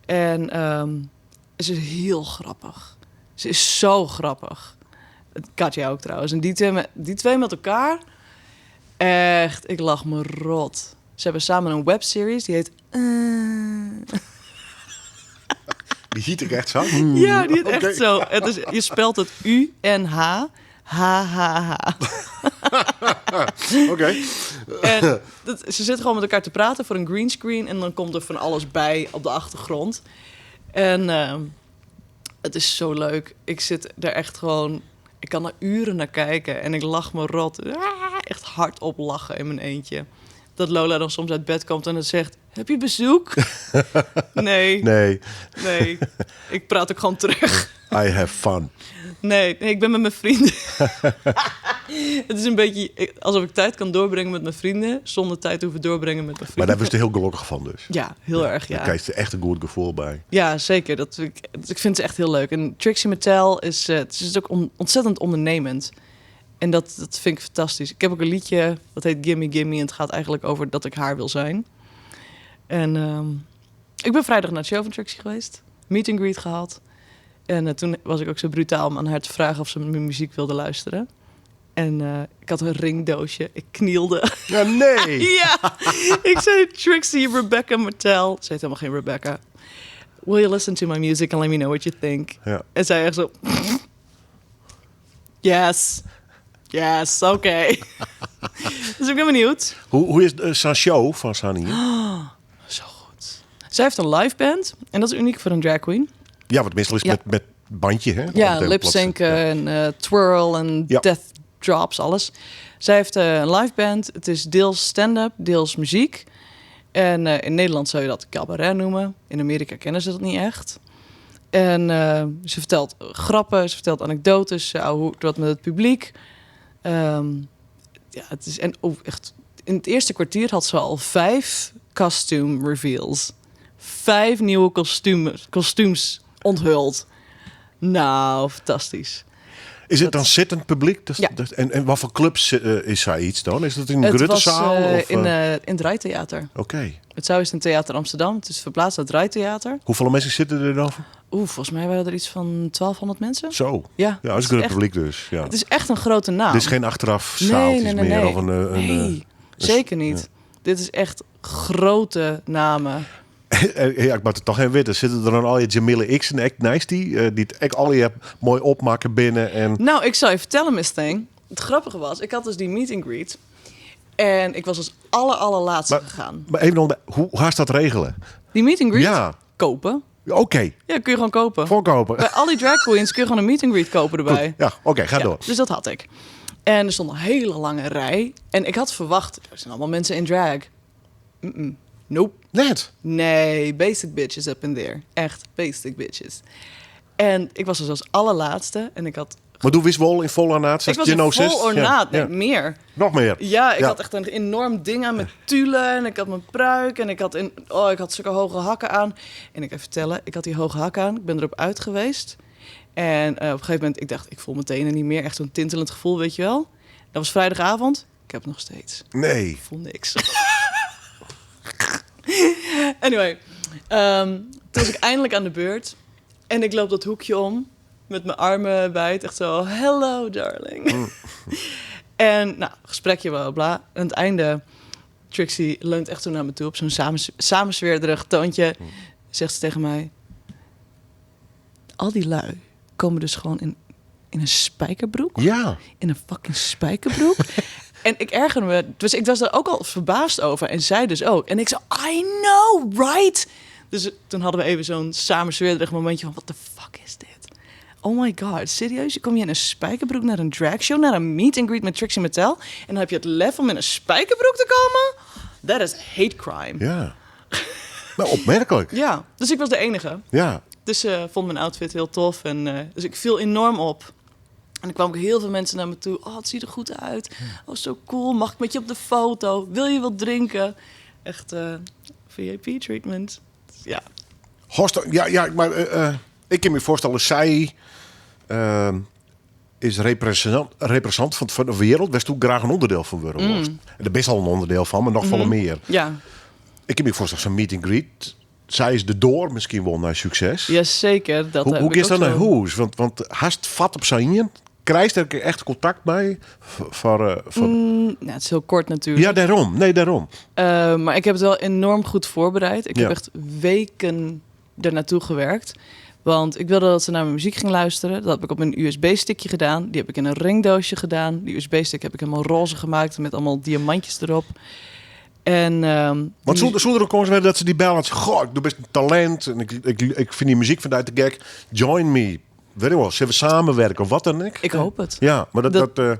En ze is heel grappig. Ze is zo grappig. Katya ook trouwens. En die twee met elkaar... Echt, ik lach me rot. Ze hebben samen een webseries die heet... Die heet ik echt zo? Ja, die heet echt zo. Je spelt het U-N-H... H, H, H. En ze zitten gewoon met elkaar te praten voor een greenscreen. En dan komt er van alles bij op de achtergrond. En het is zo leuk. Ik zit daar echt gewoon... Ik kan er uren naar kijken. En ik lach me rot. Ah, echt hardop lachen in mijn eentje. Dat Lola dan soms uit bed komt en dan zegt... Heb je bezoek? nee, Nee, nee. Ik praat ook gewoon terug. I have fun. Nee, nee, ik ben met mijn vrienden. het is een beetje alsof ik tijd kan doorbrengen met mijn vrienden... zonder tijd te hoeven doorbrengen met mijn Maar vrienden. daar was je heel gelukkig van dus. Ja, heel erg, ja. Daar krijg je echt een goed gevoel bij. Ja, zeker. Dat, ik vind het echt heel leuk. En Trixie Mattel is, het is ook ontzettend ondernemend. En dat vind ik fantastisch. Ik heb ook een liedje, dat heet Gimme Gimme. En het gaat eigenlijk over dat ik haar wil zijn. En ik ben vrijdag naar het show van Trixie geweest. Meet and greet gehad. En toen was ik ook zo brutaal om aan haar te vragen of ze mijn muziek wilde luisteren. En ik had een ringdoosje. Ik knielde. Ja, nee! Ja, ik zei Trixie Rebecca Mattel. Ze heet helemaal geen Rebecca. Will you listen to my music and let me know what you think? Ja. En zij echt zo... Yes. Yes, oké. Dus ik ben benieuwd. Hoe is zo'n show van Sunny? Zo goed. Zij heeft een live band. En dat is uniek voor een drag queen. Ja, wat meestal is met bandje, hè? Ja, Op de lip sync plaats. Ja. en twirl en death drops, alles. Zij heeft een live band. Het is deels stand-up, deels muziek. En in Nederland zou je dat cabaret noemen. In Amerika kennen ze dat niet echt. En ze vertelt grappen, ze vertelt anekdotes, ze ouwehoert wat met het publiek. Ja, het is, en oh, echt, in het eerste kwartier had ze al 5 costume reveals. 5 nieuwe kostuums onthuld. Nou, fantastisch. Is het dan zittend publiek? Ja. En wat voor clubs is zij iets dan? Is dat in een Het grote was, zaal? Of, in het Rai Theater. Het zou eens in Theater Amsterdam. Het is verplaatst naar het Rai Theater. Hoeveel mensen zitten er dan? Oeh, volgens mij waren er iets van 1200 mensen. Zo. Ja, Ja, dat is het is een echt publiek dus. Ja. Het is echt een grote naam. Dit is geen achteraf Nee, zaaltjes nee, nee, meer nee. of een, Nee, zeker niet. Ja. Dit is echt grote namen. Ja, ik maak het toch geen weten. Zitten er dan al je Jamila X en Act Nice die het echt al je mooi opmaken binnen en Nou, ik zal je vertellen, Miss Thing. Het grappige was, ik had dus die meet and greet. En ik was als allerlaatste gegaan. Maar even nog, hoe ga je dat regelen? Die meet and greet? Ja. Kopen. Oké. Ja, kun je gewoon kopen. Voorkopen. Bij al die drag queens kun je gewoon een meet and greet kopen erbij. Goed. Ja, oké, ga Ja, door. Dus dat had ik. En er stond een hele lange rij. En ik had verwacht, er zijn allemaal mensen in drag. Mm-mm. Nope. Net? Nee, basic bitches up in there. Echt, basic bitches. En ik was dus als allerlaatste. En ik had... Maar doe wist wel in vol ornaat? Ik was in vol ornaat, nee, Ja. meer. Nog meer? Ja, ik Ja. had echt een enorm ding aan met tulle. En ik had mijn pruik. En ik had, in, oh, ik had zulke hoge hakken aan. En ik even vertellen, ik had die hoge hakken aan. Ik ben erop uit geweest. En op een gegeven moment, ik dacht, ik voel mijn tenen niet meer. Echt zo'n tintelend gevoel, weet je wel. Dat was vrijdagavond. Ik heb het nog steeds. Nee. Ik voel niks. Anyway, toen was ik eindelijk aan de beurt. En ik loop dat hoekje om. Met mijn armen wijd. Echt zo, hello darling. En nou, gesprekje, bla, bla, bla. En aan het einde, Trixie leunt echt zo naar me toe. Op zo'n samenzweerderig toontje. Zegt ze tegen mij... Al die lui komen dus gewoon in een spijkerbroek. In een fucking spijkerbroek. En ik ergerde me. Dus ik was daar ook al verbaasd over. En zij dus ook. En ik zo, I know, right? Dus toen hadden we even zo'n samenzweerderig momentje van... What the fuck is dit? Oh my god, serieus? Kom je in een spijkerbroek naar een dragshow? Naar een meet and greet met Trixie Mattel? En dan heb je het lef om in een spijkerbroek te komen? That is hate crime. Ja. Nou, opmerkelijk. Ja, dus ik was de enige. Dus ze vond mijn outfit heel tof. En dus ik viel enorm op. En er kwamen ook heel veel mensen naar me toe. Oh, het ziet er goed uit. Oh, zo cool. Mag ik met je op de foto? Wil je wat drinken? Echt VIP-treatment. Dus ja. Horst, ja, ja, maar ik kan me voorstellen, zij is representant van de wereld. Wees toen graag een onderdeel van worden. En daar is al een onderdeel van, maar nog veel meer. Ik kan me voorstellen, zo'n meet and greet. Zij is de door misschien wel naar succes. Jazeker. Dat Hoe heb ik is ook dat naar zo. huis? Want haast vat op zijn in. Krijgt er echt contact mee? Voor Het is heel kort natuurlijk. Ja, daarom. Nee, daarom. Maar ik heb het wel enorm goed voorbereid. Ik heb echt weken ernaartoe gewerkt. Want ik wilde dat ze naar mijn muziek ging luisteren. Dat heb ik op mijn U S B-stickje gedaan. Die heb ik in een ringdoosje gedaan. Die U S B-stick heb ik helemaal roze gemaakt met allemaal diamantjes erop. En Want die zonder er komen dat ze die bellen. Ze, goh, ik doe best een talent. En ik vind die muziek vanuit de gek. Join me. Weet je wel, zullen we samenwerken of wat dan ook? Ik hoop het. Ja, maar dat, dat.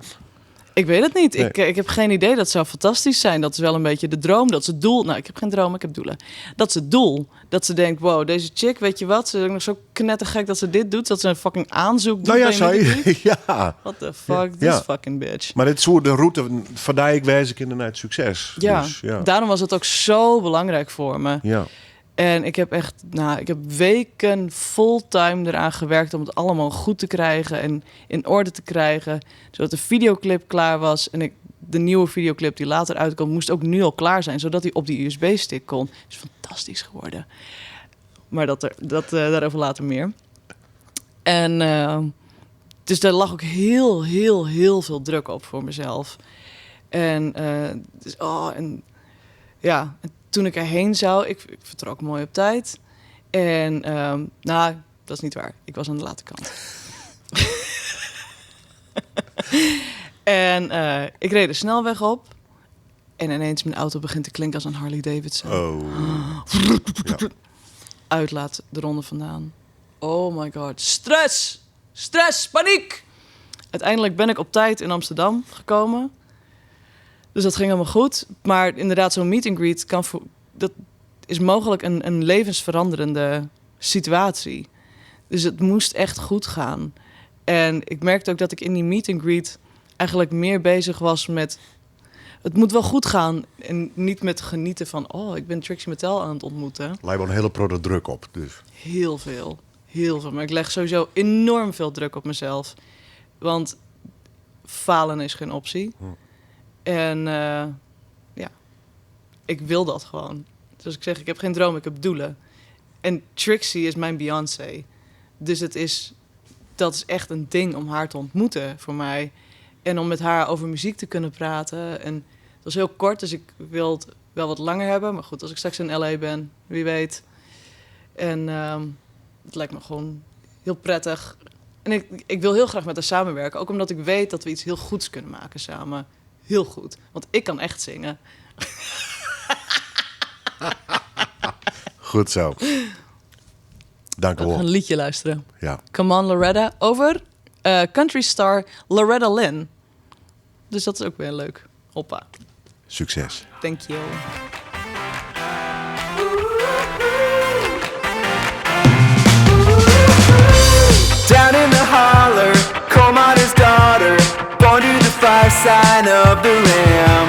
Ik weet het niet. Nee. Ik heb geen idee. Dat zou fantastisch zijn. Dat is wel een beetje de droom. Dat is het doel. Nou, ik heb geen droom, ik heb doelen. Dat is het doel. Dat ze denkt, wow, deze chick, weet je wat? Ze is ook nog zo knettergek dat ze dit doet. Dat ze een fucking aanzoek doet. Nou ja, bij een meet and zij. greet. Ja. What the fuck, this Ja. fucking bitch. Maar dit soort de route van dijk wijs ik naar het succes. Ja, Dus, ja. daarom was het ook zo belangrijk voor me. Ja. En ik heb echt, nou, ik heb weken fulltime eraan gewerkt om het allemaal goed te krijgen en in orde te krijgen. Zodat de videoclip klaar was. En ik, de nieuwe videoclip die later uitkomt, moest ook nu al klaar zijn, zodat hij op die USB-stick kon. Is fantastisch geworden. Maar daarover later meer. En dus daar lag ook heel, heel, heel veel druk op voor mezelf. En, dus, oh, en ja, en toen ik erheen zou, ik vertrok mooi op tijd. En nou, dat is niet waar. Ik was aan de late kant. En ik reed de snelweg op. En ineens mijn auto begint te klinken als een Harley Davidson. Oh. Ja. Uitlaat eronder vandaan. Oh my god. Stress! Stress! Paniek! Uiteindelijk ben ik op tijd in Amsterdam gekomen. Dus dat ging allemaal goed. Maar inderdaad, zo'n meet and greet kan voor, dat is mogelijk een levensveranderende situatie. Dus het moest echt goed gaan. En ik merkte ook dat ik in die meet and greet eigenlijk meer bezig was met... Het moet wel goed gaan en niet met genieten van... oh, ik ben Trixie Mattel aan het ontmoeten. Lijkt wel een hele product druk op, dus. Heel veel. Heel veel. Maar ik leg sowieso enorm veel druk op mezelf. Want falen is geen optie. En ja, ik wil dat gewoon. Zoals ik zeg, ik heb geen droom, ik heb doelen. En Trixie is mijn Beyoncé. Dus dat is echt een ding om haar te ontmoeten voor mij. En om met haar over muziek te kunnen praten. En het was heel kort, dus ik wil het wel wat langer hebben. Maar goed, als ik straks in LA ben, wie weet. En het lijkt me gewoon heel prettig. En ik wil heel graag met haar samenwerken. Ook omdat ik weet dat we iets heel goeds kunnen maken samen. Heel goed. Want ik kan echt zingen. Goed zo. Dank u We gaan wel. een liedje luisteren. Ja. Come On Loretta over country star Loretta Lynn. Dus dat is ook weer leuk. Hoppa. Succes. Thank you. Down in the holler, coal miner's daughter, born to the fire sign of the ram.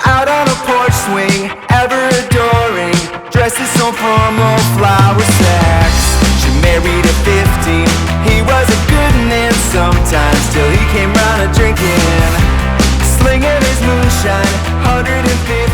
Out on a porch swing, ever adoring, dresses so formal, flower sacks. She married at 15, he was a good man sometimes, till he came round a drinking. Slinging his moonshine, 150.